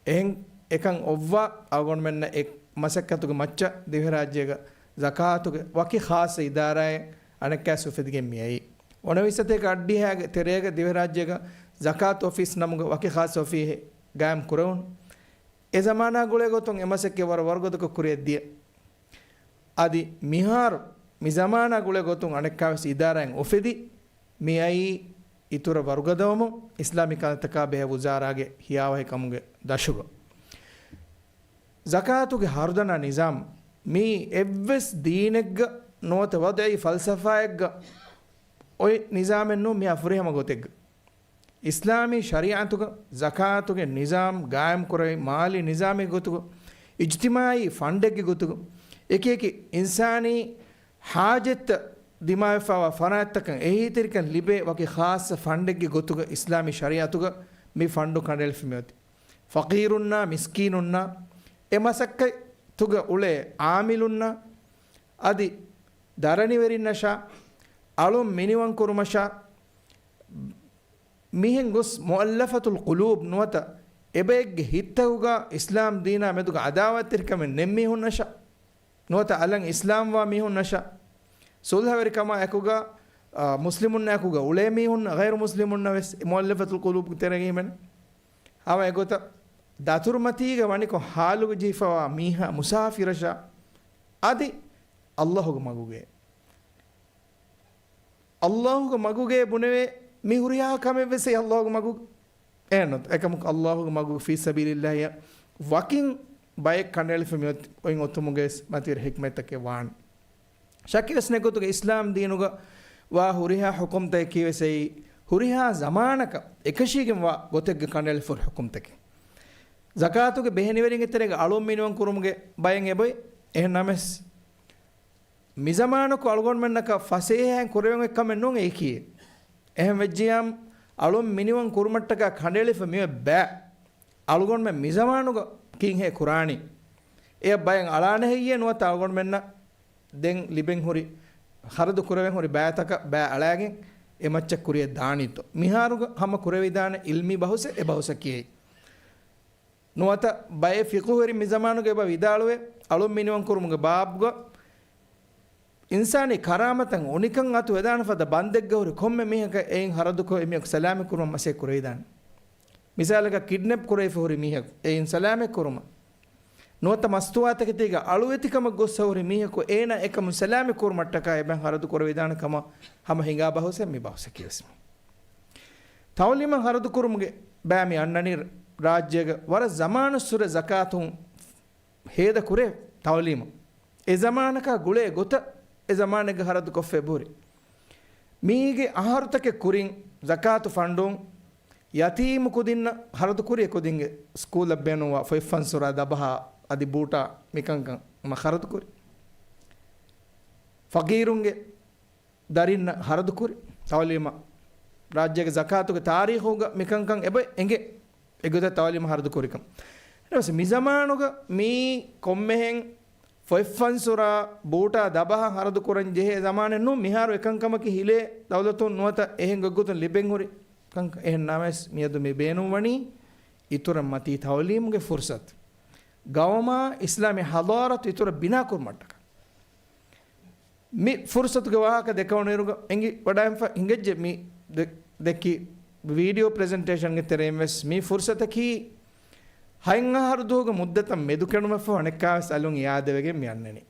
އެހެން އެކަން އޮއްވާ އަޅުގަނޑުމެންނަށް އެ މަސައްކަތުގެ މައްޗަށް ދިވެހިރާއްޖޭގަ ޒަކާތުގެ ވަކި ޚާއްޞަ އިދާރާއެއް އަނެއްކާވެސް އުފެދިގެން މިއައީ. އޮނަވިސަތޭކަ އަށްޑިހައިގެ ތެރޭގަ ދިވެހިރާއްޖޭގަ ޒަކާތު އޮފީސް ނަމުގެ ވަކި ޚާއްޞަ އޮފީހެއް ގާއިމް ކުރެވުނު. އެ ޒަމާނާ ގުޅޭ ގޮތުން އެ މަސައްކަތް ވަރަށް ވަރުގަދަކޮށް ކުރިއަށް ދިޔަ. އަދި މިހާރު މި ޒަމާނާ ގުޅޭ ގޮތުން އަނެއްކާވެސް އިދާރާއިން އުފެދި މިއައީ އިތުރަށް ވަރުގަދަވަމުން އިސްލާމީ ކަންތަކާ ބެހޭ ވުޒާރާގެ ހިޔާވަހިކަމުގެ ދަށުގަ. ޒަކާތުގެ ހަރުދަނާ ނިޒާމް މީ އެއްވެސް ދީނެއްގަ ނުވަތަ ވަޟްޢީ ފަލްސަފާއެއްގަ އޮތް ނިޒާމެއް ނޫން. މިހާ ފުރިހަމަ ގޮތެއްގަ އިސްލާމީ ޝަރީޢަތުގަ ޒަކާތުގެ ނިޒާމް ގާއިމް ކުރެވި، މާލީ ނިޒާމެއްގެ ގޮތުގަ، އިޖްތިމާޢީ ފަންޑެއްގެ ގޮތުގަ، އެކިއެކި އިންސާނީ ޙާޖަތްތައް ދިމާވެފައިވާ ފަރާތްތަކަށް އެހީތެރިކަން ލިބޭ ވަކި ޚާއްޞަ ފަންޑެއްގެ ގޮތުގަ އިސްލާމީ ޝަރީޢަތުގަ މި ފަންޑު ކަނޑައެޅިފަ މިއޮތީ. ފަޤީރުންނާ މިސްކީނުންނާ އެ މަސައްކަތުގަ އުޅޭ ޢާމިލުންނާ އަދި ދަރަނިވެރިންނަށާ އަޅުން މިނިވަން ކުރުމަށާ މިހެން ގޮސް މުއައްލަފަތުލް ޤުލޫބް ނުވަތަ އެބައެއްގެ ހިތްތަކުގަ އިސްލާމް ދީނާ މެދުގަ ޢަދާވާތްތެރިކަމެއް ނެތް މީހުންނަށާ ނުވަތަ އަލަށް އިސްލާމްވާ މީހުންނަށާ ސުލްހަވެރިކަމާ އެކުގަ، އާ، މުސްލިމުންނާ އެކުގަ އުޅޭ މީހުން ޣައިރު މުސްލިމުންނަށް ވެސް މުއައްލަފަތުލް ޤުލޫބުގެ ތެރެއިން ހިމެނޭ. ހަމަ އެގޮތަށް ދަތުރުމަތީގަ ވަނިކޮށް ހާލުގަ ޖެހިފަވާ މީހާ މުސާފިރަށާ އަދި އައްލާހުގެ މަގުގައި އައްލާހުގެ މަގުގައި ބުނެވޭ މި ހުރިހާ ކަމެއް ވެސް އެ އައްލާހުގެ މަގު އެއްނު. އެކަމަކު އައްލާހުގެ މަގު ފީ ސަބީލިއްލާހިއަށް ވަކިން ބައެއް ކަނޑައެޅިފަ މިއޮތް އޮތް އޮތުމުގައި ވެސް މަތިވެރި ޙިކްމަތްތަކެއް ވާނެ. ޝައްކެއް ވެސް ނެތް ގޮތުގަ އިސްލާމް ދީނުގަ ވާ ހުރިހާ ޙުކުމްތަކަކީ ވެސް އެއީ ހުރިހާ ޒަމާނަކަށް އެކަށީގެން ވާ ގޮތެއްގަ ކަނޑައެޅިފަ ހުރި ޙުކުމްތަކެއް. ޒަކާތުގެ ބެހެނިވެރިންގެ ތެރޭގަ އަޅުން މިނިވަން ކުރުމުގެ ބައެއް އެބައޮތް. އެހެން ނަމަވެސް، މިޒަމާނަކު އަޅުގަނޑުމެންނަކަށް ފަސޭހައިން ކުރެވެން އޮތް ކަމެއް ނޫން އެއީކީ. އެހެން ވެއްޖިޔާމް، އަޅުން މިނިވަން ކުރުމަށްޓަކާ ކަނޑައެޅިފަ މިއޮތް ބައި އަޅުގަނޑުމެން މިޒަމާނުގަ ކީންހޭ ކުރާނީ؟ އެޔަށް ބައެއް އަޅާނެ ހެއްޔޭ ނުވަތަ އަޅުގަނޑުމެންނަށް ދެން ލިބެން ހުރި، ޚަރަދު ކުރެވެން ހުރި ބައިތަކަށް ބައި އަޅާގެން އެ މައްޗަށް ކުރިއަށް ދާނީތޯ؟ މިހާރުގަ ހަމަ ކުރެވިދާނެ އިލްމީ ބަހުސެއް އެ ބަހުސަކީ. ނުވަތަ ބައެއް ފިޤުހުވެރިން މިޒަމާނުގަ އެބަ ވިދާޅުވޭ، އަޅުން މިނިވަން ކުރުމުގެ ބާބުގަ އިންސާނީ ކަރާމަތަށް އުނިކަން އަތު ވެދާނެ ފަދަ ބަންދެއްގަ ހުރި ކޮންމެ މީހަކަށް އެއިން ޚަރަދުކޮށް އެމީހަކު ސަލާމަތް ކުރުމަށް މަސައްކަތް ކުރެވިދާނެ. މިސާލަކަށް ކިޑްނެޕް ކުރެވިފަ ހުރި މީހަކު އެއިން ސަލާމަތް ކުރުމަށް ނުވަތަ މަސްތުވާތަކެތީގަ އަޅުވެތިކަމަށް ގޮއްސަ ހުރި މީހަކު އޭނާ އެކަމުން ސަލާމަތް ކުރުމަށްޓަކާ އެބައިން ޚަރަދު ކުރެވިދާނެ ކަމަށް ހަމަ ހިނގާ ބަހުސެއް މި ބަހުސަކީ ވެސް މި. ތަޢުލީމަށް ޚަރަދުކުރުމުގެ ބައި މި އަންނަނީ ރާއްޖޭގަ ވަރަށް ޒަމާނުއްސުރެ ޒަކާތުން ހޭދަ ކުރޭ ތަޢުލީމަށް. އެ ޒަމާނަކާ ގުޅޭ ގޮތަށް އެ ޒަމާނެއްގަ ޚަރަދު ކޮށްފަ އެބަހުރި. މީގެ އަހަރުތަކެއް ކުރިން ޒަކާތު ފަންޑުން ޔަތީމު ކުދިންނަށް ޚަރަދު ކުރި އެ ކުދިންގެ ސްކޫލަށް ބޭނުންވާ ފޮތްފަންސުރާ ދަބަހާ އަދި ބޫޓާ މިކަންކަން މަ ޚަރަދު ކުރި. ފަޤީރުންގެ ދަރިންނަށް ޚަރަދު ކުރި. ތަޢުލީމަށް ރާއްޖޭގެ ޒަކާތުގެ ތާރީޚުގަ މިކަންކަން އެބަ އެނގޭ. އެގޮތަށް ތަޢުލީމަށް ޚަރަދު ކުރިކަން. އެހެނަސް މިޒަމާނުގަ މީ ކޮންމެހެން ފޮތްފަންސުރާ ބޫޓާ ދަބަހަށް ޚަރަދު ކުރަން ޖެހޭ ޒަމާނެއް ނޫން. މިހާރު އެކަންކަމަކީ ހިލޭ ދައުލަތުން ނުވަތަ އެހެން ގޮތްގޮތުން ލިބެން ހުރި ކަންކަން. އެހެން ނަމަވެސް މިއަދު މި ބޭނުންވަނީ އިތުރަށް މަތީ ތަޢުލީމުގެ ފުރުޞަތު. ގައުމާ އިސްލާމީ ޙަޟާރަތު އިތުރަށް ބިނާކުރުމަށްޓަކާ. މި ފުރުޞަތުގެ ވާހަކަ ދެކެވުނުއިރުގަ އެނގި ވަޑައިންފަ ހިނގައްޖެ މި ދެ-، ދެއްކި ވީޑިއޯ ޕްރެޒެންޓޭޝަންގެ ތެރެއިން ވެސް މި ފުރުޞަތަކީ ހަތް އަހަރު ދުވަހުގެ މުއްދަތަށް މެދުކެނޑުމަށްފަހު އަނެއްކާވެސް އަލުން އިއާދަވެގެން މި އަންނަނީ.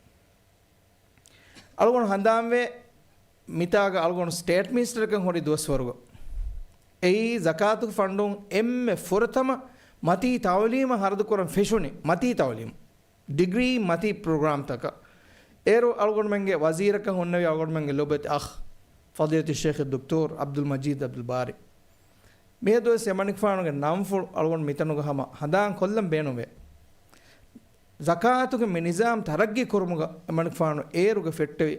އަޅުގަނޑު ހަނދާންވޭ މިތާގަ އަޅުގަނޑު ސްޓޭޓް މިނިސްޓަރަކަށް ހުރި ދުވަސްވަރުގަ އެއީ ޒަކާތު ފަންޑުން އެންމެ ފުރަތަމަ މަތީ ތަޢުލީމަށް ޚަރަދު ކުރަން ފެށުނީ މަތީ ތަޢުލީމު. ޑިގްރީ މަތީ ޕްރޮގްރާމްތަކަށް. އޭރު އަޅުގަނޑުމެންގެ ވަޒީރަކަށް ހުންނެވި އަޅުގަނޑުމެންގެ ލޮބުވެތި އަޚް، ފަޟީލަތު ޝޭޚް ދޮކްޓޯރް ޢަބްދުލް މަޖީދު ޢަބްދުލް ބާރި. މިއަދުވެސް އެމަނިކުފާނުގެ ނަންފުޅު އަޅުގަނޑު މިތަނުގަ ހަމަ ހަނދާން ކޮށްލަން ބޭނުންވޭ. ޒަކާތުގެ މި ނިޒާމް ތަރައްގީ ކުރުމުގަ އެމަނިކުފާނު އޭރުގަ ފެއްޓެވި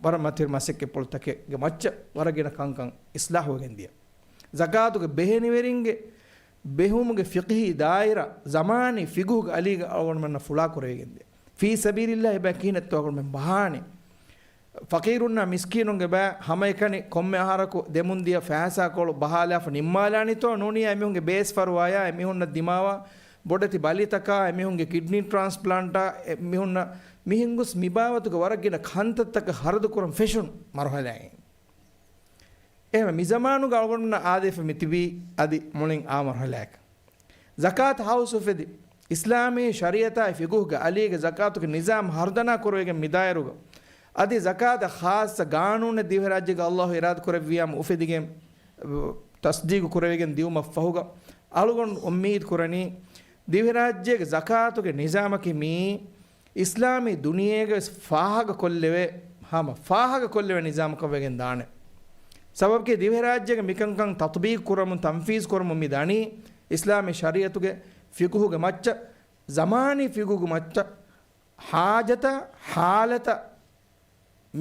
ވަރަށް މަތިވެރި މަސައްކަތްޕުޅުތަކެއްގެ މައްޗަށް ވަރަށް ގިނަ ކަންކަން އިސްލާހުވެގެން ދިޔަ. ޒަކާތުގެ ބެހެނިވެރިންގެ ބެހުމުގެ ފިޤްހީ ދާއިރާ ޒަމާނީ ފިޤުހުގެ އަލީގަ އަޅުގަނޑުމެންނަށް ފުޅާ ކުރެވިގެން ދިޔަ. ފީ ސަބީލިއްލާހި ބައި ކިހިނެއްތޯ އަޅުގަނޑުމެން ބަހާނީ. ފަޤީރުންނާ މިސްކީނުންގެ ބައި ހަމައެކަނި ކޮންމެ އަހަރަކު ދެމުން ދިޔަ ފައިސާކޮޅު ބަހާލާފަ ނިންމާލާނީތޯ ނޫނީ އެމީހުންގެ ބޭސް ފަރުވާޔާ އެމީހުންނަށް ދިމާވާ ބޮޑެތި ބަލިތަކާ، އެމީހުންގެ ކިޑްނީ ޓްރާންސްޕްލާންޓާ، އެމީހުންނަށް މިހެން ގޮސް މިބާވަތުގެ ވަރަށް ގިނަ ކަންތައްތަކަށް ހަރަދު ކުރަން ފެށުނު މަރުހަލާއިން. އެހެން މި ޒަމާނުގަ އަޅުގަނޑުމެންނަށް އާދެވިފަ މިތިބީ އަދި މުޅިން އާ މަރުހަލާއަކަށް. ޒަކާތު ހައުސް އުފެދި، އިސްލާމީ ޝަރީއަތާއި ފިޤުހުގެ އަލީގެ ޒަކާތުގެ ނިޒާމް ހަރުދަނާ ކުރެވިގެން މިދާއިރުގަ، އަދި ޒަކާތަށް ޚާއްޞަ ގާނޫނެއް ދިވެހިރާއްޖޭގަ ﷲ އިރާދަ ކުރެއްވިޔާމު އުފެދިގެން، ތަސްދީގު ކުރެވިގެން ދިއުމަށް ފަހުގަ، އަޅުގަނޑު އުއްމީދު ކުރަނީ، ދިވެހިރާއްޖޭގެ ޒަކާތުގެ ނިޒާމަކީ މިއީ، އިސްލާމީ ދުނިޔޭގަވެސް ފާހަގަކޮށްލެވޭ، ހަމަ ފާހަގަކޮށްލެވޭ ނިޒާމަކަށް ވެގެން ދާނެ. ސަބަބަކީ ދިވެހިރާއްޖޭގަ މިކަންކަން ތަޠްބީޤު ކުރަމުން، ތަންފީޒު ކުރަމުން މި ދަނީ، އިސްލާމީ ޝަރީއަތުގެ ފިޤުހުގެ މައްޗަށް، ޒަމާނީ ފިޤުހުގެ މައްޗަށް، ޙާޖަތަށް، ޙާލަތަށް،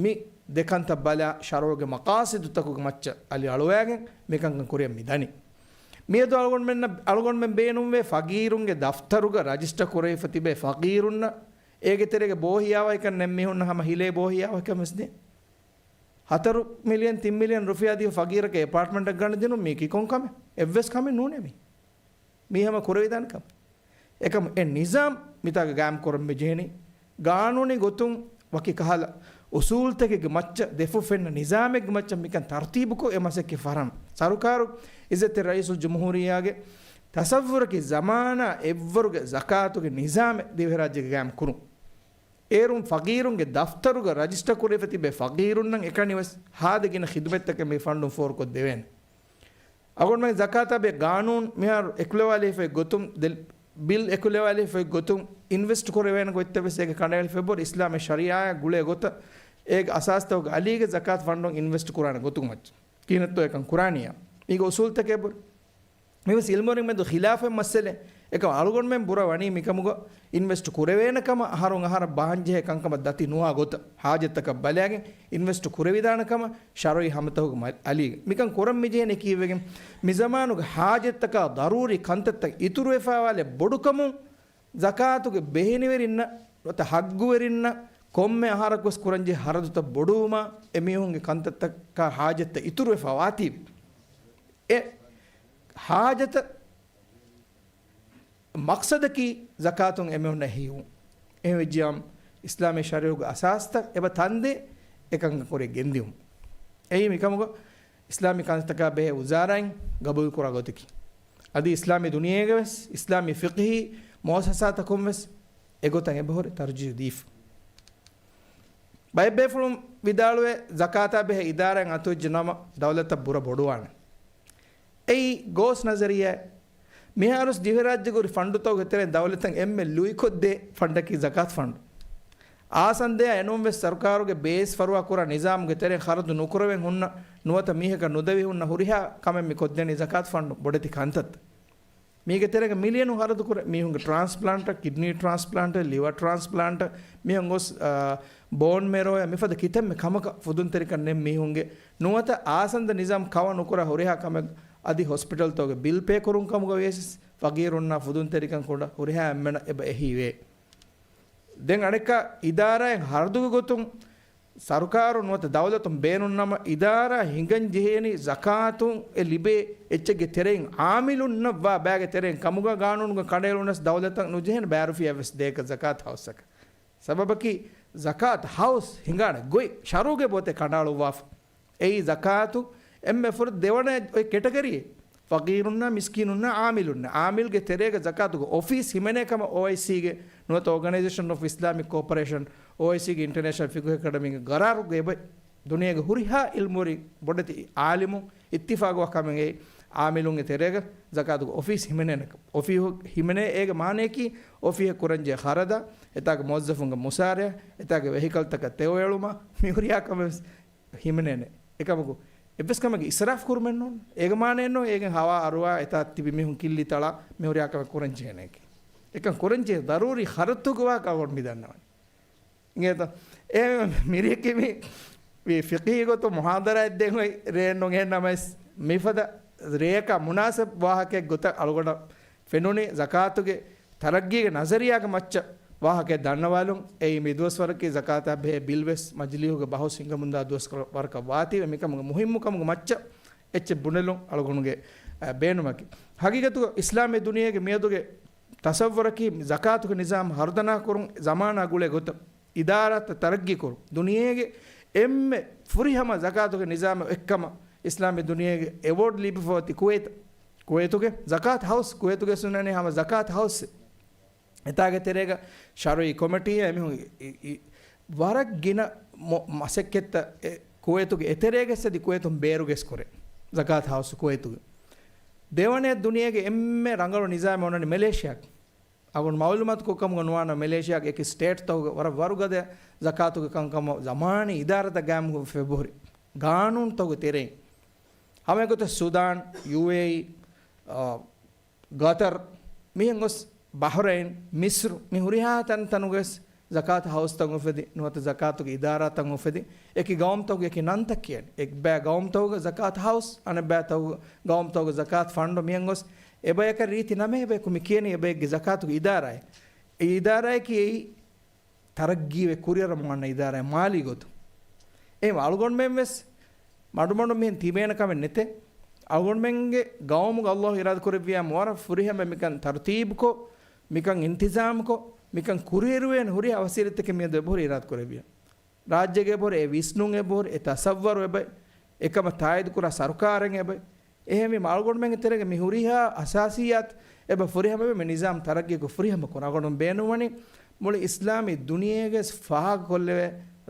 މި ދެކަންތައް ބަލާ، ޝަރުޢުގެ މަޤާޞިދުތަކުގެ މައްޗަށް އަލި އަޅުވާގެން މިކަންކަން ކުރިއަށް މި ދަނީ. މިއަދު އަޅުގަނޑުމެންނަށް، އަޅުގަނޑުމެން ބޭނުންވޭ ފަގީރުންގެ ދަފްތަރުގަ ރަޖިސްޓަރ ކުރެވިފަ ތިބޭ ފަގީރުންނަށް، އޭގެ ތެރޭގަ ބޯހިޔާވަހިކަން ނެތް މީހުންނަށް ހަމަ ހިލޭ ބޯހިޔާވަހިކަން ވެސް ދޭ. ހަތަރު މިލިއަން، ތިން މިލިއަން ރުފިޔާ ދީފަ ފަގީރަކަށް އެޕާޓްމަންޓެއް ގަނެދިނުން މީ ކިކޮން ކަމެއް؟ އެއްވެސް ކަމެއް ނޫނޭ މީ. މީ ހަމަ ކުރެވިދާނެ ކަމެއް. އެކަމު އެ ނިޒާމް މިތާގަ ގާއިމް ކުރަން މި ޖެހެނީ، ގާނޫނީ ގޮތުން ވަކި ކަހަލަ އުސޫލްތަކެއްގެ މައްޗަށް، ދެފުށް ފެންނަ ނިޒާމެއްގެ މައްޗަށް މިކަން ތަރުތީބުކޮށް އެ މަސައްކަތް ފަށަން. ސަރުކާރު، އިއްޒަތްތެރި ރައީސުލްޖުމްހޫރިއްޔާގެ ތަޞައްވުރަކީ ޒަމާނާ އެއްވަރުގެ ޒަކާތުގެ ނިޒާމެއް ދިވެހިރާއްޖޭގަ ގާއިމް ކުރުން. އޭރުން ފަގީރުންގެ ދަފްތަރުގަ ރަޖިސްޓަރ ކުރެވިފަ ތިބޭ ފަގީރުންނަށް އެކަނިވެސް ހާދަ ގިނަ ޚިދުމަތްތަކެއް މި ފަންޑުން ފޯރުކޮށްދެވޭނެ. އަޅުގަނޑުމެން ޒަކާތާ ބެހޭ ގާނޫނު މިހާރު އެކުލަވާލެވިފައި ގޮތުން، ދެ-، ބިލް އެކުލަވާލެވިފައި ގޮތުން އިންވެސްޓް ކުރެވޭނެ ގޮތްތައް ވެސް އޭގެ ކަނޑައެޅިފައި ބޮޑު އިސްލާމީ ޝަރީޢާއާ ގުޅޭ ގޮތަށް އޭގެ އަސާސްތަކުގެ އަލީގެ ޒަކާތު ފަންޑުން އިންވެސްޓް ކުރާނެ ގޮތުގެ މައްޗަށް. ކިހިނެއްތޯ އެކަން ކުރާނީޔާ؟ މީގެ އުސޫލްތަކެއް ބުރި. މިވެސް އިލްމުވެރިން މެދު ޚިލާފެއް މައްސަލެއް. އެކަމް އަޅުގަނޑުމެން ބުރަ ވަނީ މިކަމުގަ އިންވެސްޓް ކުރެވޭނެ ކަމަށް އަހަރުން އަހަރަށް ބަހަންޖެހޭ ކަންކަމަށް ދަތި ނުވާ ގޮތަށް ހާޖަތްތަކަށް ބަލާގެން އިންވެސްޓް ކުރެވިދާނެ ކަމަށް ޝަރުޢީ ހަމަތަކުގެ މަ-، އަލީގަ. މިކަން ކުރަން މިޖެހޭނެ ކީއްވެގެން މިޒަމާނުގެ ހާޖަތްތަކާ ޟަރޫރީ ކަންތައްތައް އިތުރުވެފާވާލެއް ބޮޑުކަމުން ޒަކާތުގެ ބެހެނިވެރިންނަށް ނުވަތަ ޙައްޤުވެރިންނަށް ކޮންމެ އަހަރަކުވެސް ކުރަންޖެހޭ ހަރަދުތައް ބޮޑުވުމާ އެމީހުންގެ ކަންތައްތަކާ ހާޖަތްތައް އިތުރުވެފާ ވާތީވެ. އެ ހާޖަތަށް މަޤްޞަދަކީ ޒަކާތުން އެމީހުންނަށް ހީވުން. އެހެންވެއްޖިޔާމު އިސްލާމީ ޝަރީޢަތުގެ އަސާސްތައް އެބަ ތަންދޭ އެކަންކަން ކުރިއަށް ގެންދިއުން. އެއީ މިކަމުގަ އިސްލާމީ ކަންތަކާ ބެހޭ ވުޒާރާއިން ގަބޫލުކުރާ ގޮތަކީ. އަދި އިސްލާމީ ދުނިޔޭގަވެސް އިސްލާމީ ފިޤްހީ މުއައްސަސާތަކުންވެސް އެގޮތަށް އެބަހުރި ތަރުޖީޙު ދީފަ. ބައެއް ބޭފުޅުން ވިދާޅުވޭ، ޒަކާތާ ބެހޭ އިދާރާއެއް އަތުވެއްޖެ ނަމަ، ދައުލަތަށް ބުރަ ބޮޑުވާނެ. އެއީ ގޯސް ނަޒަރިއްޔާއެއް. މިހާރުސް ދިވެހިރާއްޖޭގަ ހުރި ފަންޑުތަކުގެ ތެރެއިން ދައުލަތަށް އެންމެ ލުއިކޮށްދޭ ފަންޑަކީ ޒަކާތު ފަންޑު. އާސަންދެޔާ އެނޫންވެސް ސަރުކާރުގެ ބޭސް ފަރުވާ ކުރާ ނިޒާމުގެ ތެރެއިން ޚަރަދު ނުކުރެވެން ހުންނަ ނުވަތަ މީހަކަށް ނުދެވި ހުންނަ ހުރިހާ ކަމެއް މި ކޮށްދެނީ ޒަކާތު ފަންޑު ބޮޑެތި ކަންތައްތައް. މީގެ ތެރޭގަ މިލިއަނު ޚަރަދު ކުރޭ. މީހުންގެ ޓްރާންސްޕްލާންޓަށް، ކިޑްނީ ޓްރާންސްޕްލާންޓަށް، ލިވަރ ޓްރާންސްޕްލާންޓަށް، މީހުން ގޮސް، އާ، ބޯން މެރޯއާ މިފަދަ ކިތަންމެ ކަމަކަށް ފުދުންތެރިކަން ނެތް މީހުންގެ ނުވަތަ އާސަންދަ ނިޒާމް ކަވަ ނުކުރާ ހުރިހާ ކަމެއް އަދި ހޮސްޕިޓަލްތަކުގެ ބިލް ޕޭ ކުރުން ކަމުގަ ވިޔަސް ފަގީރުންނާ ފުދުންތެރިކަން ކުޑަ ހުރިހާ އެންމެނަށް އެބަ އެހީވޭ. ދެން އަނެއްކާ އިދާރާއިން ހަރަދުގެ ގޮތުން ސަރުކާރުން ނުވަތަ ދައުލަތުން ބޭނުންނަމަ، އިދާރާ ހިނގަން ޖެހޭނީ ޒަކާތުން އެ ލިބޭ އެއްޗެއްގެ ތެރެއިން އާމިލުންނަށް ވާ ބައިގެ ތެރެއިން ކަމުގަ ގާނޫނުގަ ކަނޑައެޅުނަސް ދައުލަތަށް ނުޖެހޭނެ ބައި ރުފިޔާ ވެސް ދޭކަށް ޒަކާތު ހައުސަކަށް. ސަބަބަކީ ޒަކާތު ހައުސް ހިނގާނެ ގޮތް ޝަރުޢުގެ ބޯތެ ކަނޑައަޅުއްވާފަ. އެއީ ޒަކާތު އެންމެ ފުރަތަމަ ދެވަނަ އޮތް ކެޓަގަރީއެއް. ފަގީރުންނާ، މިސްކީނުންނާ، އާމިލުންނާ. އާމިލްގެ ތެރޭގަ ޒަކާތުގެ އޮފީސް ހިމެނޭ ކަމަށް އޯއައިސީގެ ނުވަތަ އޯގަނައިޒޭޝަން އޮފް އިސްލާމިކް ކޯޕަރޭޝަން، އޯއައިސީގެ އިންޓަރނޭޝަނަލް ފިޤުހު އެކަޑަމީގެ ގަރާރުގަ އެބަ ދުނިޔޭގެ ހުރިހާ އިލްމުވެރި ބޮޑެތި އާލިމުން އިއްތިފާގުވާ ކަމެއް އެއީ، އާމިލުންގެ ތެރޭގަ ޒަކާތުގެ އޮފީސް ހިމެނޭނެ ކަމަށް. އޮފީހު ހިމެނޭ އޭގެ މާނަޔަކީ، އޮފީހަށް ކުރަންޖެހޭ ޚަރަދާ، އެތާގެ މުވައްޒަފުންގެ މުސާރަޔާ، އެތާގެ ވެހިކަލްތަކަށް ތެޔޮ އެޅުމާ، މި ހުރިހާ ކަމެއް ވެސް ހިމެނޭނެ. އެކަމަކު، އެއްވެސް ކަމެއްގެ އިސްރާފް ކުރުމެއް ނޫން. އޭގެ މާނައެއް ނޫން، އޭގެން ހަވާ އަރުވާ އެތާ ތިބި މީހުން ކިއްލި ތަޅާ، މި ހުރިހާ ކަމެއް ކުރަން ޖެހޭނެކީ. އެކަން ކުރަން ޖެހޭ ދަރޫރީ ޚަރަދުތަކުގެ ވާހަކަ އަޅުގަނޑު މި ދަންނަވަނީ. އިނގޭތަ؟ އެ މިރޭގެ މި، މި ފިޤްހީ ގޮތުން މުޙާޟަރާއެއް ދޭން އޮތް ރޭ ނުގެން ނަމަވެސް، މިފަދަ ރެޔަކާ މުނާސަބް ވާހަކައެއް ގޮތަށް އަޅުގަނޑަށް ފެނުނީ ޒަކާތުގެ ތަރައްގީގެ ނަޒަރިއްޔާގެ މައްޗަށް ވާހަކައެއް ދަންނަވާލުން. އެއީ މި ދުވަސްވަރަކީ ޒަކާތާ ބެހޭ ބިލް ވެސް މަޖިލީހުގެ ބަހުސް ހިނގަމުންދާ ދުވަސް ވަރަކަށް ވާތީވެ، މިކަމުގެ މުހިއްމު ކަމުގެ މައްޗަށް އެއްޗެއް ބުނެލުން އަޅުގަނޑުގެ، އަ، ބޭނުމަކީ. ހަގީގަތުގަ އިސްލާމީ ދުނިޔޭގެ މިއަދުގެ ތަޞައްވަރަކީ ޒަކާތުގެ ނިޒާމް ހަރުދަނާ ކުރުން، ޒަމާނާ ގުޅޭ ގޮތަށް އިދާރާތައް ތަރައްގީ ކުރުން. ދުނިޔޭގެ އެންމެ ފުރިހަމަ ޒަކާތުގެ ނިޒާމެއް އޮތްކަމަށް އިސްލާމީ ދުނިޔޭގެ އެވޯޑް ލިބިފަ އޮތީ ކުވޭތަށް. ކުވޭތުގެ ޒަކާތު ހައުސް، ކުވޭތުގެ ސުންނަނީ ހަމަ ޒަކާތު ހައުސް. އެތާގެ ތެރޭގަ ޝަރުއީ ކޮމިޓީއެއް އެމީހުން އި-، އި-، ވަރަށް ގިނަ މޮ-، މަސައްކަތްތައް އެ ކުވޭތުގެ އެތެރޭގަސް އަދި ކުވޭތުން ބޭރުގެސް ކުރޭ. ޒަކާތު ހައުސް ކުވޭތުގެ. ދެވަނަ ދުނިޔޭގެ އެންމެ ރަނގަޅު ނިޒާމެއް އޮންނަނީ މެލޭޝިޔާގެ. އަޅުގަނޑު މައުލޫމާތު ކޮށްކަމުގަ ނުވާނަ މެލޭޝިޔާގެ އެކި ސްޓޭޓްތަކުގަ ވަރަށް ވަރުގަދަ ޒަކާތުގެ ކަންކަމަށް ޒަމާނީ އިދާރާތައް ގާއިމުކޮށްފަ އެބަހުރި. ގާނޫނުތަކުގެ ތެރެއިން. ހަމަ އެގޮތަށް ސުދާން، ޔޫއޭއީ، އާ، ގަތަރް، މިހެން ގޮސް ބަހްރައިން، މިސްރު، މި ހުރިހާ ތަންތަނުގަސް ޒަކާތު ހައުސްތައް އުފެދި، ނުވަތަ ޒަކާތުގެ އިދާރާތައް އުފެދި، އެކި ގައުމުތަކުގެ އެކި ނަންތައް ކިޔަނީ. އެއްބައި ގައުމުތަކުގަ ޒަކާތު ހައުސް، އަނެއްބައި ތަކު-، ގައުމުތަކުގަ ޒަކާތު ފަންޑު މިހެން ގޮސް، އެބަޔަކަށް ރީތި ނަމެއް އެބަޔަކު މި ކިޔަނީ އެބައެއްގެ ޒަކާތުގެ އިދާރާއެއް. އެ އިދާރާއަކީ އެއީ ތަރައްގީވެ ކުރިއަރަމުން އަންނަ އިދާރާއެއް މާލީ ގޮތުން. އެހެން އަޅުގަނޑުމެން ވެސް މަޑުމަޑުން މިހެން ތިބޭނެ ކަމެއް ނެތޭ. އަޅުގަނޑުމެންގެ ގައުމުގަ ﷲ އިރާދަ ކުރެއްވިޔާ ވަރަށް ފުރިހަމަ މިކަން ތަރުތީބުކޮށް، މިކަން އިންތިޒާމްކޮށް، މިކަން ކުރިއެރުވޭނެ ހުރިހާ ވަސީލަތްތަކެއް މިއަދު އެބަހުރި އިރާދަ ކުރެއްވިޔާ. ރާއްޖޭގެ އެބަހުރި އެ ވިސްނުން އެބަހުރި އެ ތަޞައްވަރު އެބަ އެކަމަށް ތާއީދު ކުރާ ސަރުކާރެއް އެބަ އެހެންވީމަ އަޅުގަނޑުމެންގެ ތެރޭގަ މި ހުރިހާ އަސާސިއްޔާތު އެބަ ފުރިހަމަވެ މި ނިޒާމް ތަރައްގީކޮށް ފުރިހަމަ ކުރަން. އަޅުގަނޑު ބޭނުންވަނީ މުޅި އިސްލާމީ ދުނިޔޭގެ ފާހަގަކޮށްލެވޭ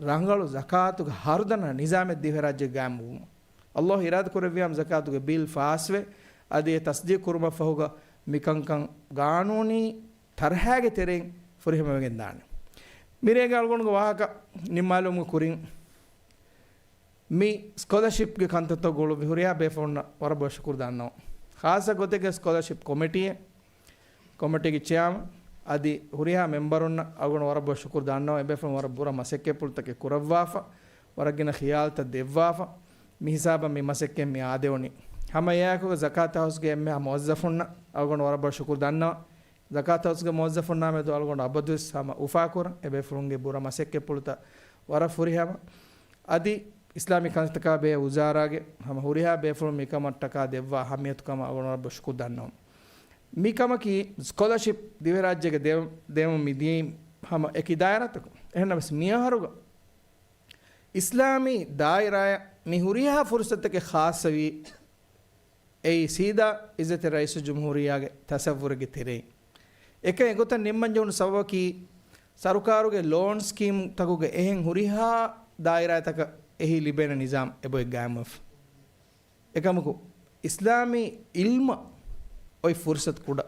ރަނގަޅު ޒަކާތުގެ ހަރުދަނާ ނިޒާމެއް ދިވެހިރާއްޖޭގަ ގާއިމުވުމަށް. ﷲ އިރާދަ ކުރެއްވިޔާމަ ޒަކާތުގެ ބިލް ފާސްވެ، އަދި އެ ތަޞްދީޤު ކުރުމަށްފަހުގަ މިކަންކަން ގާނޫނީ ތަރަހާގެ ތެރެއިން ފުރިހަމަވެގެން ދާނެ. މިރޭގެ އަޅުގަނޑުގެ ވާހަކަ ނިންމާލުމުގެ ކުރިން، މި ސްކޮލަޝިޕްގެ ކަންތައްތައް ގުޅުއްވި ހުރިހާ ބޭފުޅުންނަށް ވަރަށް ބޮޑަށް ޝުކުރު ދަންނަވަން. ޚާއްޞަ ގޮތެއްގަ ސްކޮލަޝިޕް ކޮމިޓީއެއް، ކޮމިޓީގެ ޗެއާމަން އަދި ހުރިހާ މެމްބަރުންނަށް އަޅުގަނޑު ވަރަށް ބޮޑަށް ޝުކުރު ދަންނަވަން. އެބޭފުޅުން ވަރަށް ބުރަ މަސައްކަތްޕުޅުތަކެއް ކުރައްވާފަ، ވަރަށް ގިނަ ޚިޔާލުތައް ދެއްވާފަ، މި ހިސާބަށް މި މަސައްކަތް މި އާދެވުނީ. ހަމަ އެއާއެކުގަ ޒަކާތު ހައުސްގެ އެންމެހާ މުވައްޒަފުންނަށް އަޅުގަނޑު ވަރަށް ބޮޑަށް ޝުކުރު ދަންނަވަން. ޒަކާތު ހައުސްގެ މުވައްޒަފުންނާ މެދު އަޅުގަނޑު އަބަދުވެސް ހަމަ އުފާކުރަން. އެބޭފުޅުންގެ ބުރަ މަސައްކަތްޕުޅުތައް ވަރަށް ފުރިހަމަ. އަދި އިސްލާމީ ކަންތަކާ ބެހޭ ވުޒާރާގެ ހަމަ ހުރިހާ ބޭފުޅުން މިކަމަށްޓަކާ ދެއްވާ އަހައްމިޔަތުކަމަށް އަޅުގަނޑު ވަރަށް ބޮޑަށް ޝުކުރު ދަންނަވަން. މިކަމަކީ ސްކޮލަޝިޕް ދިވެހިރާއްޖޭގެ ދެވެ-، ދެވުން މިދިޔައީ ހަމަ އެކި ދާއިރާތަކުން. އެހެންނަމަވެސް މިއަހަރުގަ އިސްލާމީ ދާއިރާއަށް މި ހުރިހާ ފުރުސަތަކެއް ޚާއްޞަވީ އެއީ ސީދާ އިއްޒަތްތެރި ރައީސުލްޖުމްހޫރިއްޔާގެ ތަޞައްވުރެއްގެ ތެރެއިން. އެކަން އެގޮތަށް ނިންމަންޖެހުނު ސަބަބަކީ، ސަރުކާރުގެ ލޯން ސްކީމްތަކުގެ އެހެން ހުރިހާ ދާއިރާތަކަށް އެހީ ލިބޭނެ ނިޒާމް އެބައޮތް ގާއިމުވެފަ. އެކަމަކު، އިސްލާމީ އިލްމަށް އޮތް ފުރުސަތު ކުޑަ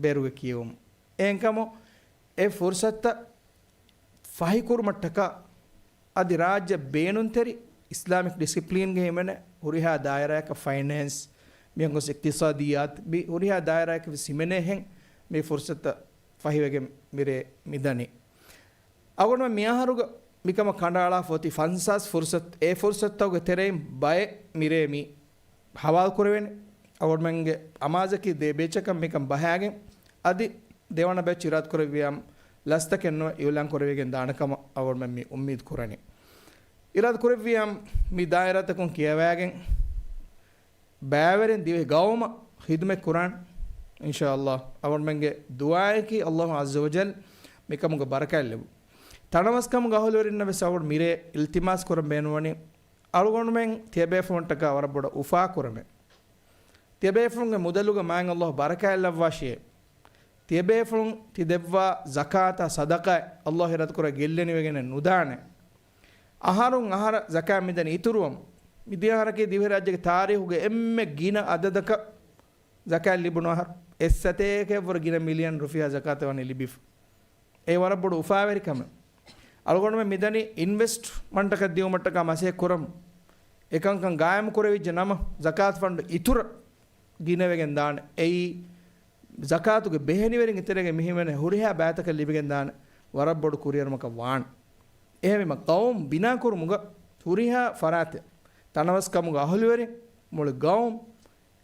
ބޭރުގެ ކިޔެވުމުން. އެހެންކަމުން، އެ ފުރުސަތުތައް ފަހިކުރުމަށްޓަކާ، އަދި ރާއްޖެ ބޭނުންތެރި އިސްލާމިކް ޑިސިޕްލީންގެ ހިމެނޭ ހުރިހާ ދާއިރާއަކަށް، ފައިނޭންސް، މިހެން ގޮސް އިޤްތިޞާދިއްޔާތު، މި ހުރިހާ ދާއިރާއަކަށް ވެސް ހިމެނޭހެން މި ފުރުސަތުތައް ފަހިވެގެން މިރޭ މިދަނީ. އަޅުގަނޑުމެން މިއަހަރުގަ މިކަމަށް ކަނޑައަޅާފަ އޮތީ ފަންސާސް ފުރުސަތު، އެ ފުރުސަތުތަކުގެ ތެރެއިން ބައެއް މިރޭ މި ހަވާލު ކުރެވޭނެ. އަޅުގަނޑުމެންގެ އަމާޒަކީ ދެ ބޭޗަކަށް މިކަން ބަހާގެން، އަދި ދެވަނަ ބޭޗް އިރާދަ ކުރެއްވިޔާމަ ލަސްތަކެއް ނުވެ އިއުލާން ކުރެވިގެން ދާނެ ކަމަށް އަޅުގަނޑުމެން މި އުއްމީދު ކުރަނީ. އިރާދަ ކުރެއްވިޔާމަ މި ދާއިރާތަކުން ކިޔަވައިގެން ބައިވެރިން ދިވެހި ގައުމަށް ޚިދުމަތް ކުރާނެ. އިންޝާﷲ އަޅުގަނޑުމެންގެ ދުޢާއަކީ ﷲ ޢައްޒަ ވަޖައްލަ މިކަމުގެ ބަރަކާތް ލެއްވުން. ތަނަވަސްކަމުގެ އަހުލުވެރިންނަށް ވެސް އަޅުގަނޑު މިރޭ އިލްތިމާސް ކުރަން ބޭނުންވަނީ، އަޅުގަނޑުމެން ތިޔަބޭފުޅުންޓަކާ ވަރަށް ބޮޑަށް އުފާކުރަމޭ. ތިޔަބޭފުޅުންގެ މުދަލުގަ މާތް ﷲ ބަރަކާތްލައްވާށިއޭ. ތިޔަބޭފުޅުން ތި ދެއްވާ ޒަކާތާ ޞަދަޤާތް ﷲ އިރާދަކުރާ ގެއްލެނިވެގެނެއް ނުދާނެ. އަހަރުން އަހަރަށް ޒަކާތް މިދަނީ އިތުރުވަމުން. މިދިޔަ އަހަރަކީ ދިވެހިރާއްޖޭގެ ތާރީޚުގެ އެންމެ ގިނަ އަދަދަކަށް ޒަކާތް ލިބުނު އަހަރު. އެއްސަތޭކައަށްވުރެ ގިނަ މިލިއަން ރުފިޔާ ޒަކާތެއް ވަނީ ލިބިފަ. އެ ވަރަށް ބޮޑު އުފާވެރިކަމެއް. އަޅުގަނޑުމެން މިދަނީ އިންވެސްޓްމަންޓަކަށް ދިއުމަށްޓަކާ މަސައްކަތް ކުރަމުން. އެކަންކަން ގާއިމު ކުރެވިއްޖެ ނަމަ، ޒަކާތު ފަންޑު އިތުރަށް ގިނަވެގެން ދާނެ. އެއީ، ޒަކާތުގެ ބެހެނިވެރިންގެ ތެރޭގަ މިހިމެނޭ ހުރިހާ ބައިތަކަށް ލިބިގެން ދާނެ ވަރަށް ބޮޑު ކުރިއެރުމަކަށް ވާނެ. އެހެންވީމަ، ޤައުމު ބިނާކުރުމުގަ ހުރިހާ ފަރާތެއް، ތަނަވަސްކަމުގެ އަހުލުވެރިން، މުޅި ޤައުމު،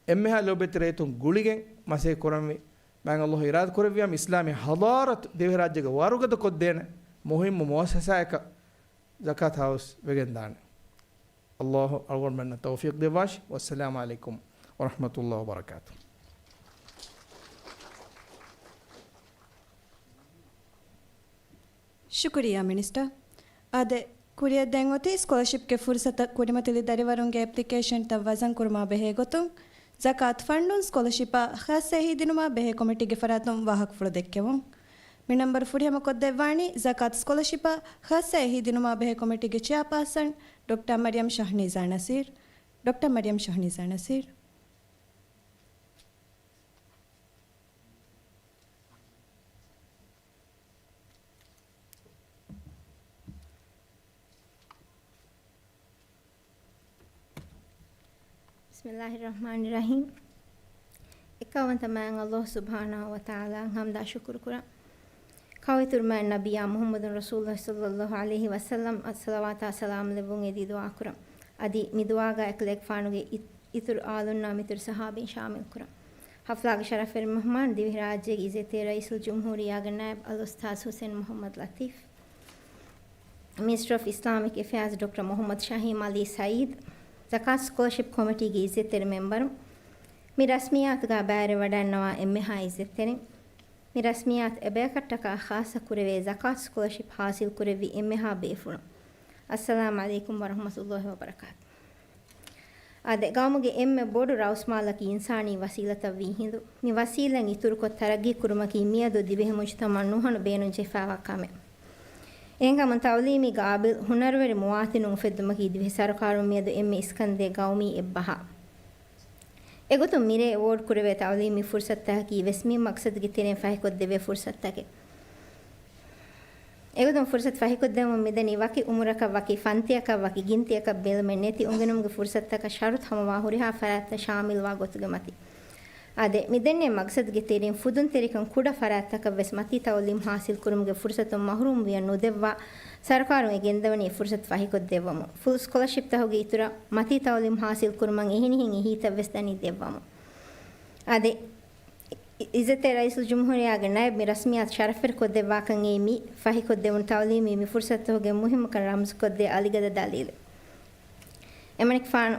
އެންމެހާ ލޯބިވެތި ރައްޔިތުން ގުޅިގެން މަސައްކަތް ކުރަންވީ. މާތް ﷲ އިރާދަ ކުރެއްވިޔާމަ އިސްލާމީ ޙަޟާރަތު ދިވެހިރާއްޖޭގަ ވަރުގަދަ ކޮށްދޭނެ މުހިއްމު މުއައްސަސާއަކަށް ޒަކާތު ހައުސް ވެގެން ދާނެ. ﷲ އަޅުގަނޑުމެންނަށް ތައުފީޤު ދެއްވާށި. ވައްސަލާމު ޢަލައިކުމް ވަރަޙްމަތުﷲ ވަބަރަކާތުހު. ޝުކުރިއްޔާ މިނިސްޓަރ. އާދެ، ކުރިއަށް ދެން އޮތީ ސްކޮލަޝިޕްގެ ފުރުސަތަށް ކުރިމަތިލި ދަރިވަރުންގެ އެޕްލިކޭޝަންތައް ވަޒަން ކުރުމާ ބެހޭ ގޮތުން، ޒަކާތު ފަންޑުން ސްކޮލަޝިޕާ ޚާއްސަ އެހީ ދިނުމާ ބެހޭ ކޮމިޓީގެ ފަރާތުން ވާހަކަފުޅު ދެއްކެވުން. މި ނަންބަރު ފުރިހަމަކޮށްދެއްވާނީ ޒަކާތު ސްކޮލަޝިޕާ ޚާއްސަ އެހީ ދިނުމާ ބެހޭ ކޮމިޓީގެ ޗެއާޕާސަން ޑޮކްޓަރ މަރިޔަމް ޝަހްނީޒާ ނަސީރް. ޑޮކްޓަރ މަރިޔަމް ޝަހްނީޒާ ނަސީރް. ބިސްމިއްލާހިއްރަޙްމާނިއްރަޙީމް. އެކައުވަންތަ މާތް ﷲ ސުބްޙާނަހޫ ވަތަޢާލާއަށް ޙަމްދާ ޝުކުރު ކުރަން. ކައުއިތުރު މާތް ނަބިއްޔާ މުޙައްމަދު ރަސޫލުﷲ ޞައްލައްލާހު ޢަލައިހި ވަސައްލަމަށް ޞަލަވާތާ ސަލާމް ލެއްވުން އެދި ދުޢާ ކުރަން. އަދި މި ދުޢާގަ އެކަލޭގެފާނުގެ އިތުރު އާލުންނާ މިތުރު ޞަޙާބީން ޝާމިލް ކުރަން. ޙަފްލާގެ ޝަރަފުވެރި މެހްމާން ދިވެހިރާއްޖޭގެ އިއްޒަތްތެރި ރައީސުލްޖުމްހޫރިއްޔާގެ ނައިބް އަލްއުސްތާޛް ޙުސެން މުޙައްމަދު ލަތީފް، މިނިސްޓަރ އޮފް އިސްލާމިކް އެފެއާޒް ޑޮކްޓަރ މުޙައްމަދު ޝަހީމް ޢަލީ ސަޢީދު، ޒަކާތު ސްކޮލަޝިޕް ކޮމިޓީގެ އިއްޒަތްތެރި މެމްބަރުން، މި ރަސްމިއްޔާތުގަ ބައިވެރިވަޑައިންނަވާ އެންމެހާ އިއްޒަތްތެރިން، މި ރަސްމިއްޔާތު އެބަޔަކަށްޓަކާ ޚާއްޞަ ކުރެވޭ ޒަކާތު ސްކޮލަޝިޕް ޙާޞިލް ކުރެއްވި އެންމެހާ ބޭފުޅުން، އައްސަލާމް ޢަލައިކުމް ވަރަޙްމަތުﷲ ވަބަރަކާތު. އާދެ، ގައުމުގެ އެންމެ ބޮޑު ރައުސްމާލަކީ އިންސާނީ ވަސީލަތައްވީ ހިނދު، މި ވަސީލަތް އިތުރުކޮށް ތަރައްގީ ކުރުމަކީ މިއަދު ދިވެހި މުޖުތަމަޢަށް ނުހަނު ބޭނުންޖެހިފައިވާ ކަމެއް. އެހެންކަމުން ތަޢުލީމީ ގާބިލް ހުނަރުވެރި މުވާތިނުން އުފެއްދުމަކީ ދިވެހި ސަރުކާރުން މިއަދު އެންމެ އިސްކަންދޭ ގައުމީ އެއްބަހާ. އެގޮތުން މިރޭ އެވޯޑް ކުރެވޭ ތަޢުލީމީ ފުރުސަތުތަކަކީ ވެސް މި މަޤްޞަދުގެ ތެރެއިން ފަހިކޮށްދެވޭ ފުރުސަތުތަކެއް. އެގޮތުން ފުރުސަތު ފަހިކޮށްދެއްވަމުން މިދަނީ ވަކި އުމުރަކަށް، ވަކި ފަންތިއަކަށް، ވަކި ގިންތިއަކަށް ބެލުމެއް ނެތި އުނގެނުމުގެ ފުރުސަތުތަކަށް ޝަރުޠު ހަމަވާ ހުރިހާ ފަރާތްތައް ޝާމިލްވާ ގޮތުގެ މަތި. އާދެ، މިދެންނެވި މަޤްޞަދުގެ ތެރެއިން ފުދުންތެރިކަން ކުޑަ ފަރާތްތަކަށް ވެސް މަތީ ތަޢުލީމް ޙާޞިލް ކުރުމުގެ ފުރުސަތުން މަޙްރޫމް ވިޔަ ނުދެއްވާ ސަރުކާރުން އެ ގެންދަވަނީ އެ ފުރުސަތު ފަހިކޮށްދެއްވަމުން. ފުލް ސްކޮލަޝިޕްތަކުގެ އިތުރަށް މަތީ ތަޢުލީމް ޙާޞިލް ކުރުމަށް އެހިނިހެން އެހީތައް ވެސް ދަނީ ދެއްވަމުން. އާދެ، އި-، އިއްޒަތްތެރި ރައީސުލްޖުމްހޫރިއްޔާގެ ނައިބް މި ރަސްމިއްޔާތު ޝަރަފުވެރިކޮށްދެއްވާކަން އެއީ މި ފަހިކޮށްދެވުނު ތަޢުލީމީ މި ފުރުސަތުގެ މުހިއްމުކަން ރަމްޒުކޮށްދޭ އަލިގަދަ ދަލީލެއް. އެމަނިކުފާނު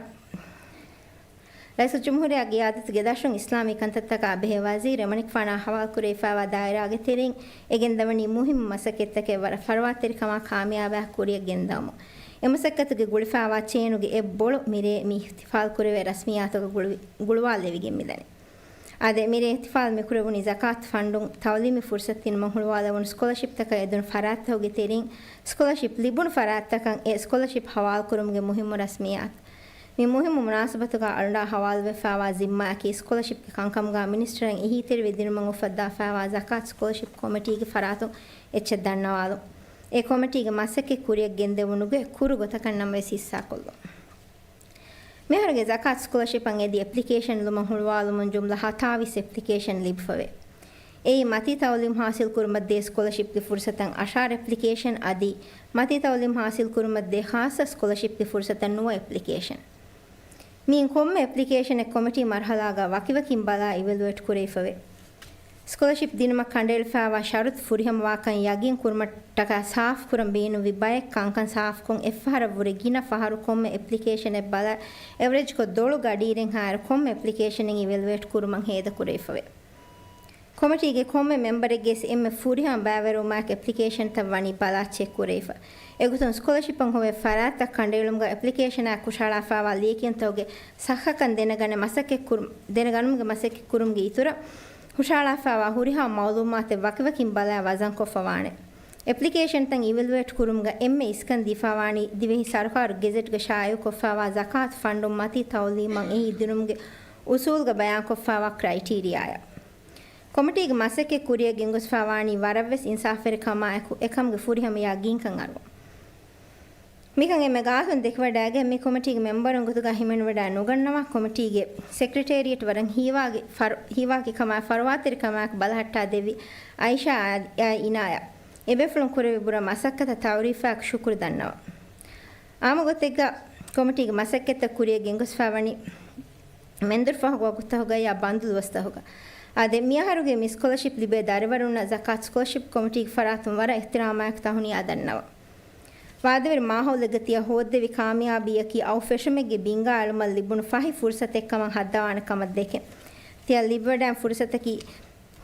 ރައީސުލްޖުމްހޫރިއްޔާގެ އިއާދަތުގެ ދަށުން އިސްލާމީ ކަންތައްތަކާ ބެހޭ ވަޒީރު އެމަނިކުފާނާ ހަވާލުކުރެވިފައިވާ ދާއިރާގެ ތެރެއިން އެ ގެންދަވަނީ މުހިއްމު މަސައްކަތްތަކެއް ވަރަށް ފަރުވާތެރިކަމާ ކާމިޔާބާ ކުރިއަށް ގެންދަވަމުން. އެ މަސައްކަތުގެ ގުޅިފައިވާ ޗޭނުގެ އެއް ބޮޅު މިރޭ މި އިޙްތިފާލް ކުރެވޭ ރަސްމިއްޔާތުގަ ގުޅުވި-، ގުޅުވާލެވިގެން މިދަނީ. އާދެ، މިރޭ އިޙްތިފާލް މިކުރެވުނީ ޒަކާތު ފަންޑުން ތަޢުލީމީ ފުރުސަތު ދިނުމަށް ހުޅުވާލެވުނު ސްކޮލަޝިޕްތަކަށް އެދުނު ފަރާތްތަކުގެ ތެރެއިން ސްކޮލަޝިޕް ލިބުނު ފަރާތްތަކަށް އެ ސްކޮލަޝިޕް ހަވާލުކުރުމުގެ މުހިއްމު ރަސްމިއްޔާތު. މި މުހިއްމު މުނާސަބަތުގަ އަޅުގަނޑާ ހަވާލުވެފައިވާ ޒިންމާއަކީ ސްކޮލަޝިޕްގެ ކަންކަމުގަ މިނިސްޓަރަށް އެހީތެރިވެ ދިނުމަށް އުފައްދާފައިވާ ޒަކާތު ސްކޮލަޝިޕް ކޮމިޓީގެ ފަރާތުން އެއްޗެއް ދަންނަވާލުން. އެ ކޮމިޓީގެ މަސައްކަތް ކުރިއަށް ގެންދެވުނުގެ ކުރު ގޮތަކަށް ނަމަވެސް ހިއްސާކޮށްލުން. މިއަހަރުގެ ޒަކާތު ސްކޮލަޝިޕަށް އެދި އެޕްލިކޭޝަން ލުމަށް ހުޅުވާލުމުން ޖުމްލަ ހަތާވީސް އެޕްލިކޭޝަން ލިބިފަވޭ. އެއީ މަތީ ތަޢުލީމް ޙާޞިލް ކުރުމަށްދޭ ސްކޮލަޝިޕްގެ ފުރުސަތަށް އަށާރަ އެޕްލިކޭޝަން އަދި މަތީ ތަޢުލީމް ޙާޞިލް ކުރުމަށްދޭ ޚާއްޞަ ސްކޮލަޝިޕްގެ ފުރުސަތަށް ނުވަ އެޕްލިކޭޝަން. މިއިން ކޮންމެ އެޕްލިކޭޝަނެއް ކޮމިޓީ މަރުޙަލާގަ ވަކިވަކިން ބަލާ އިވެލުއޭޓް ކުރެވިފަވޭ. ސްކޮލަޝިޕް ދިނުމަށް ކަނޑައެޅިފައިވާ ޝަރުޠު ފުރިހަމަވާކަން ޔަގީން ކުރުމަށްޓަކާ ސާފުކުރަން ބޭނުންވި ބައެއް ކަންކަން ސާފުކޮށް އެއްފަހަރަށްވުރެ ގިނަ ފަހަރު ކޮންމެ އެޕްލިކޭޝަނެއް ބަލާ އެވަރެޖްކޮށް ދޮޅު ގަޑިއިރެއްހާއިރު ކޮންމެ އެޕްލިކޭޝަނެއް އިވެލުއޭޓް ކުރުމަށް ހޭދަކުރެވިފަވޭ. ކޮމިޓީގެ ކޮންމެ މެމްބަރެއްގެ އެންމެ ފުރިހަމަ ބައިވެރިވުމާއެކު އެޕްލިކޭޝަންތައް ވަނީ ބަލާ ޗެކް ކުރެވިފަ. އެގޮތުން ސްކޮލަޝިޕަށް ހޮވޭ ފަރާތްތައް ކަނޑައެޅުމުގަ އެޕްލިކޭޝަނާއެކު ހުށަހަޅާފައިވާ ލިޔެކިޔުންތަކުގެ ސައްހަކަން ދެނެގަނެ މަސައްކަތް ކުރު-، ދެނެގަނުމުގެ މަސައްކަތް ކުރުމުގެ އިތުރަށް، ހުށަހަޅާފައިވާ ހުރިހާ މައުލޫމާތެއް ވަކިވަކިން ބަލާ ވަޒަންކޮށްފަވާނެ. އެޕްލިކޭޝަންތައް އިވެލުއޭޓް ކުރުމުގަ އެންމެ އިސްކަން ދީފަވާނީ ދިވެހި ސަރުކާރު ގެޒެޓްގަ ޝާއިޢުކޮށްފައިވާ ޒަކާތު ފަންޑުން މަތީ ތަޢުލީމަށް އެހީ ދިނުމުގެ އުސޫލުގަ ބަޔާންކޮށްފައިވާ ކްރައިޓީރިއާއަށް. ކޮމިޓީގެ މަސައްކަތް ކުރިއަށް ގެންގޮސްފައިވާނީ ވަރަށްވެސް އިންސާފުވެރިކަމާއެކު، އެކަމުގެ ފުރިހަމަ ޔަގީންކަން އަރުވަން. މިކަން އެންމެ ގާތުން ދެކިވަޑައިގެން، މި ކޮމިޓީގެ މެމްބަރުން ގޮތުގަ ހިމެނިވަޑައި ނުގަންނަވާ، ކޮމިޓީގެ ސެކްރެޓޭރިއެޓް ވަރަށް ހީވާގި ފަރު-، ހީވާގި ކަމާއި ފަރުވާތެރިކަމާއެކު ބަލަހައްޓާދެއްވި އައިޝާ އާ-، އާ އިނާޔާ އެބޭފުޅުން ކުރެއްވި ބުރަ މަސައްކަތަށް ތައުރީފާއެކު ޝުކުރު ދަންނަވަން. އާއްމު ގޮތެއްގަ ކޮމިޓީގެ މަސައްކަތްތައް ކުރިއަށް ގެންގޮސްފައިވަނީ މެންދުރުފަހު ވަގުތުތަކުގައި އާ ބަންދު ދުވަސްތަކުގަ. އާދެ، މިއަހަރުގެ މި ސްކޮލަޝިޕް ލިބޭ ދަރިވަރުންނަށް ޒަކާތު ސްކޮލަޝިޕް ކޮމިޓީގެ ފަރާތުން ވަރަށް އިޙްތިރާމާއެކު ތަހުނިޔާ ދަންނަވަން. ވާދަވެރި މާހައުލެއްގަ ތިޔަ ހޯއްދެވި ކާމިޔާބީއަކީ އައު ފެށުމެއްގެ ބިންގާ އެޅުމަށް ލިބުނު ފަހި ފުރުސަތެއްކަމަށް ހައްދަވާނެ ކަމަށް ދެކެން. ތިޔަ ލިބިވަޑައިން ފުރުސަތަކީ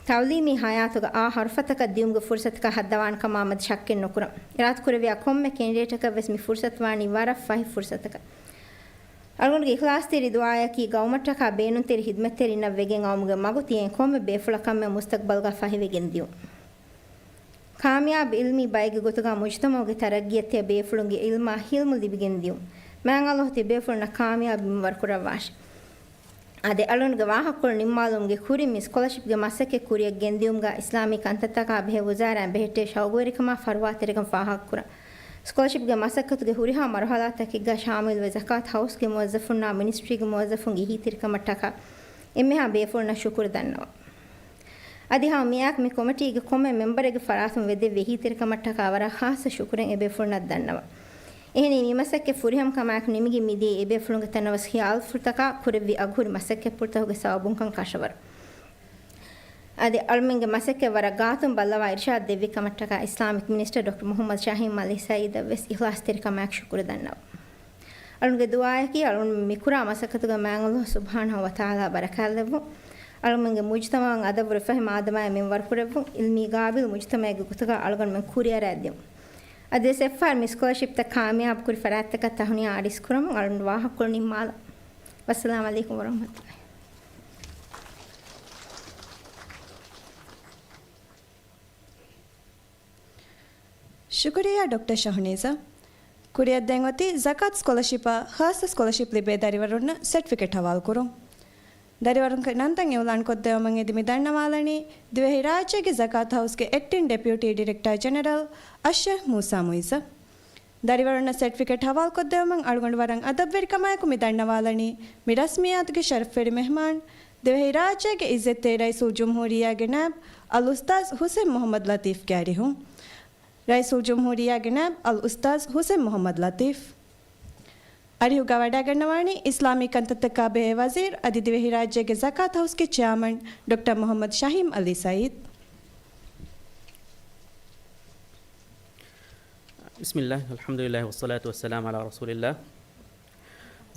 ތަޢުލީމީ ހަޔާތުގަ އާ ހަރުފަތަކަށް ދިޔުމުގެ ފުރުސަތަކަށް ހައްދަވާނެ ކަމާމެދު ޝައްކެއް ނުކުރަން. އިރާދަކުރެއްވިޔާ ކޮންމެ ކެނޑިޑޭޓަކަށް ވެސް މި ފުރުސަތު ވާނީ ވަރަށް ފަހި ފުރުސަތަކަށް. އަޅުގަނޑުގެ އިޚްލާޞްތެރި ދުޢާއަކީ ގައުމަށްޓަކާ ބޭނުންތެރި ހިދްމަތްތެރިންނަށް ވެގެން އައުމުގެ މަގު ތިޔައިން ކޮންމެ ބޭފުޅަކަށްމެ މުސްތަޤްބަލްގަ ފަހިވެގެން ދިޔުން. ކާމިޔާބު އިލްމީ ބައެއްގެ ގޮތުގަ މުޖުތަމަޢުގެ ތަރައްގީއަށް ތިޔަ ބޭފުޅުންގެ އިލްމާ ހިލްމު ލިބިގެން ދިޔުން. މާތް ﷲ ތިޔަ ބޭފުޅުންނަށް ކާމިޔާބު މިންވަރު ކުރައްވާށި. އަދި އަޅުގަނޑުގެ ވާހަކަކޮޅު ނިންމާލުމުގެ ކުރިން މި ސްކޮލަޝިޕްގެ މަސައްކަތް ކުރިއަށް ގެންދިޔުމުގަ އިސްލާމީ ކަންތައްތަކާ ބެހޭ ވުޒާރާއިން ބެހެއްޓޭ ޝައުގުވެރިކަމާ ފަރުވާތެރިކަން ފާހަގަކުރަން. ސްކޮލަޝިޕްގެ މަސައްކަތުގެ ހުރިހާ މަރުހަލާތަކެއްގަ ޝާމިލުވެ ޒަކާތު ހައުސްގެ މުވައްޒަފުންނާ މިނިސްޓްރީގެ މުވައްޒަފުންގެ އެހީތެރިކަމަށްޓަކާ އެންމެހާ ބޭފުޅުންނަށް ޝުކުރު ދަންނަވަން. އަދި ހަމަ މިއާއެކު މި ކޮމިޓީގެ ކޮންމެ މެމްބަރެއްގެ ފަރާތުން ވެދެއްވި އެހީތެރިކަމަށްޓަކާ ވަރަށް ޚާއްޞަ ޝުކުރެއް އެބޭފުޅުންނަށް ދަންނަވަން. އެހެނީ މި މަސައްކަތް ފުރިހަމަކަމާއެކު ނިމިގެން މިދިޔައީ އެބޭފުޅުންގެ ތަނަވަސް ޚިޔާލުފުޅުތަކާ ކުރެއްވި އަގުހުރި މަސައްކަތްޕުޅުތަކުގެ ސަބަބުންކަން ކަށަވަރު. އަދި އަޅުމެންގެ މަސައްކަތް ވަރަށް ގާތުން ބައްލަވާ އިރުޝާދު ދެއްވި ކަމަށްޓަކާ އިސްލާމިކް މިނިސްޓަރ ޑޮކްޓަރ މުޙައްމަދު ޝަހީމް އަލީ ސައީދަށް ވެސް އިޚްލާޞްތެރިކަމާއެކު ޝުކުރު ދަންނަވަން. އަޅުގަނޑުގެ ދުޢާއަކީ އަޅުގަނޑު މި ކުރާ މަސައްކަތުގަ މާތް ﷲ ސުބްޙާނަހޫ ވަތަޢާލާ ބަރަކާތްލެއްވުން، އަޅުގަނޑުމެންގެ މުޖުތަމަޢުން އަދަބު ރުފަހި މާދަމާއެއް މިންވަރުކުރެއްވުން، ޢިލްމީ ޤާބިލް މުޖުތަމަޢެއްގެ ގޮތުގަ އަޅުގަނޑުމެން ކުރިއަރައަށް ދިއުން. އަދިވެސް އެއްފަހަރު މި ސްކޮލަޝިޕްތައް ކާމިޔާބު ކުރި ފަރާތްތަކަށް ތަހުނިޔާ އަރިސް ކުރަމުން އަޅުގަނޑު ވާހަކަކޮޅު ނިންމާލަން. ވައްސަލާމް ޢަލައިކުމް ވަރަޙްމަތުﷲ. ޝުކުރިއްޔާ ޑޮކްޓަރ ޝަހުނީޒާ. ކުރިއަށްދޭން އޮތީ ޒަކާތު ސްކޮލަޝިޕާ ޚާއްޞަ ސްކޮލަޝިޕް ލިބޭ ދަރިވަރުންނަށް ސެޓްފިކެޓް ހަވާލުކުރުން. ދަރިވަރުންގެ ނަންތައް އިޢުލާން ކޮށްދެއްވަމުން އެދި މި ދަންނަވާލަނީ ދިވެހިރާއްޖޭގެ ޒަކާތު ހައުސްގެ އެކްޓިން ޑެޕިއުޓީ ޑިރެކްޓާ ޖެނެރަލް އައްޝޭޚް މޫސާ މުޢިއްޒަށް. ދަރިވަރުންނަށް ސެޓްފިކެޓް ހަވާލުކޮށްދެވުމުން އަޅުގަނޑު ވަރަށް އަދަބުވެރިކަމާއެކު މި ދަންނަވާލަނީ، މި ރަސްމިއްޔާތުގެ ޝަރަފުވެރި މެހްމާން، ދިވެހިރާއްޖޭގެ ޢިއްޒަތްތެރި ރައީސުލްޖުމްހޫރިއްޔާގެ ނައިބް އަލްއުސްތާޛް ޙުސެން މުޙައްމަދު ލަތީފްގެ އަރިހުން. ރައީސުލްޖުމްހޫރިއްޔާގެ ނައިބް އަލްއުސްތާޛް ޙުސެން މުޙައްމަދު ލަތީފް. އަރިހުގަ ވަޑައިގަންނަވާނީ އިސްލާމީ ކަންތައްތަކާ ބެހޭ ވަޒީރު އަދި ދިވެހިރާއްޖޭގެ ޒަކާތު ހައުސްގެ ޗެއާމަން ޑޮކްޓަރ މުޙައްމަދު ޝަހީމް ޢަލީ ސައީދު. ބިސްމިއްލާހި، އަލްޙަމްދުލިއްލާހި، ވައްޞަލާތު ވައްސަލާމު ޢަލާ ރަސޫލިއްލާހް.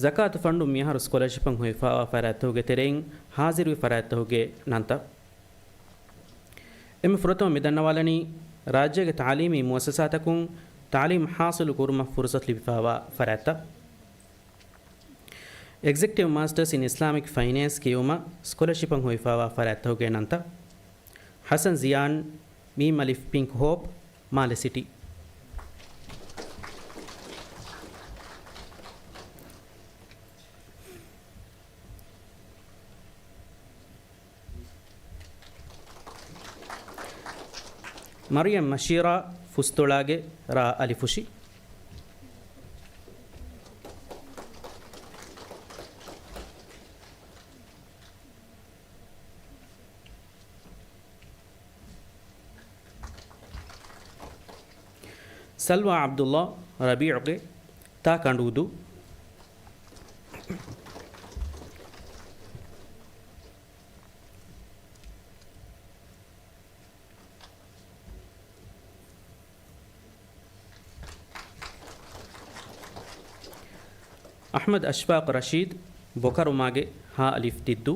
ޒަކާތު ފަންޑުން މިއަހަރު ސްކޮލަޝިޕަށް ހޮވިފާވާ ފަރާތްތަކުގެ ތެރެއިން ހާޒިރުވި ފަރާތްތަކުގެ ނަންތައް. އެންމެ ފުރަތަމަ މި ދަންނަވާލަނީ، ރާއްޖޭގެ ތަޢުލީމީ މުއައްސަސާތަކުން ތަޢުލީމް ޙާޞިލު ކުރުމަށް ފުރުޞަތު ލިބިފާވާ ފަރާތްތައް. އެގްޒެކެޓިވް މާސްޓަރސް އިން އިސްލާމިކް ފައިނޭންސް ކިޔެވުމަށް ސްކޮލަޝިޕަށް ހޮވިފާވާ ފަރާތްތަކުގެ ނަންތައް. ޙަސަން ޒިޔާން، މީމް އަލިފް ޕިންކް ހޯޕް، މާލެ ސިޓީ. މަރިޔަމް މަޝީރާ، ފުސްތޮޅާގެ ރާ އަލިފުށި. ސަލްވާ ޢަބްދުﷲ، ރަބީޢުގެ ތާ ކަނޑޫދޫ. އަޙްމަދު އަޝްފާޤު ރަޝީދު، ބޮކަރުމާގެ ހާ އަލިފް ދިއްދޫ.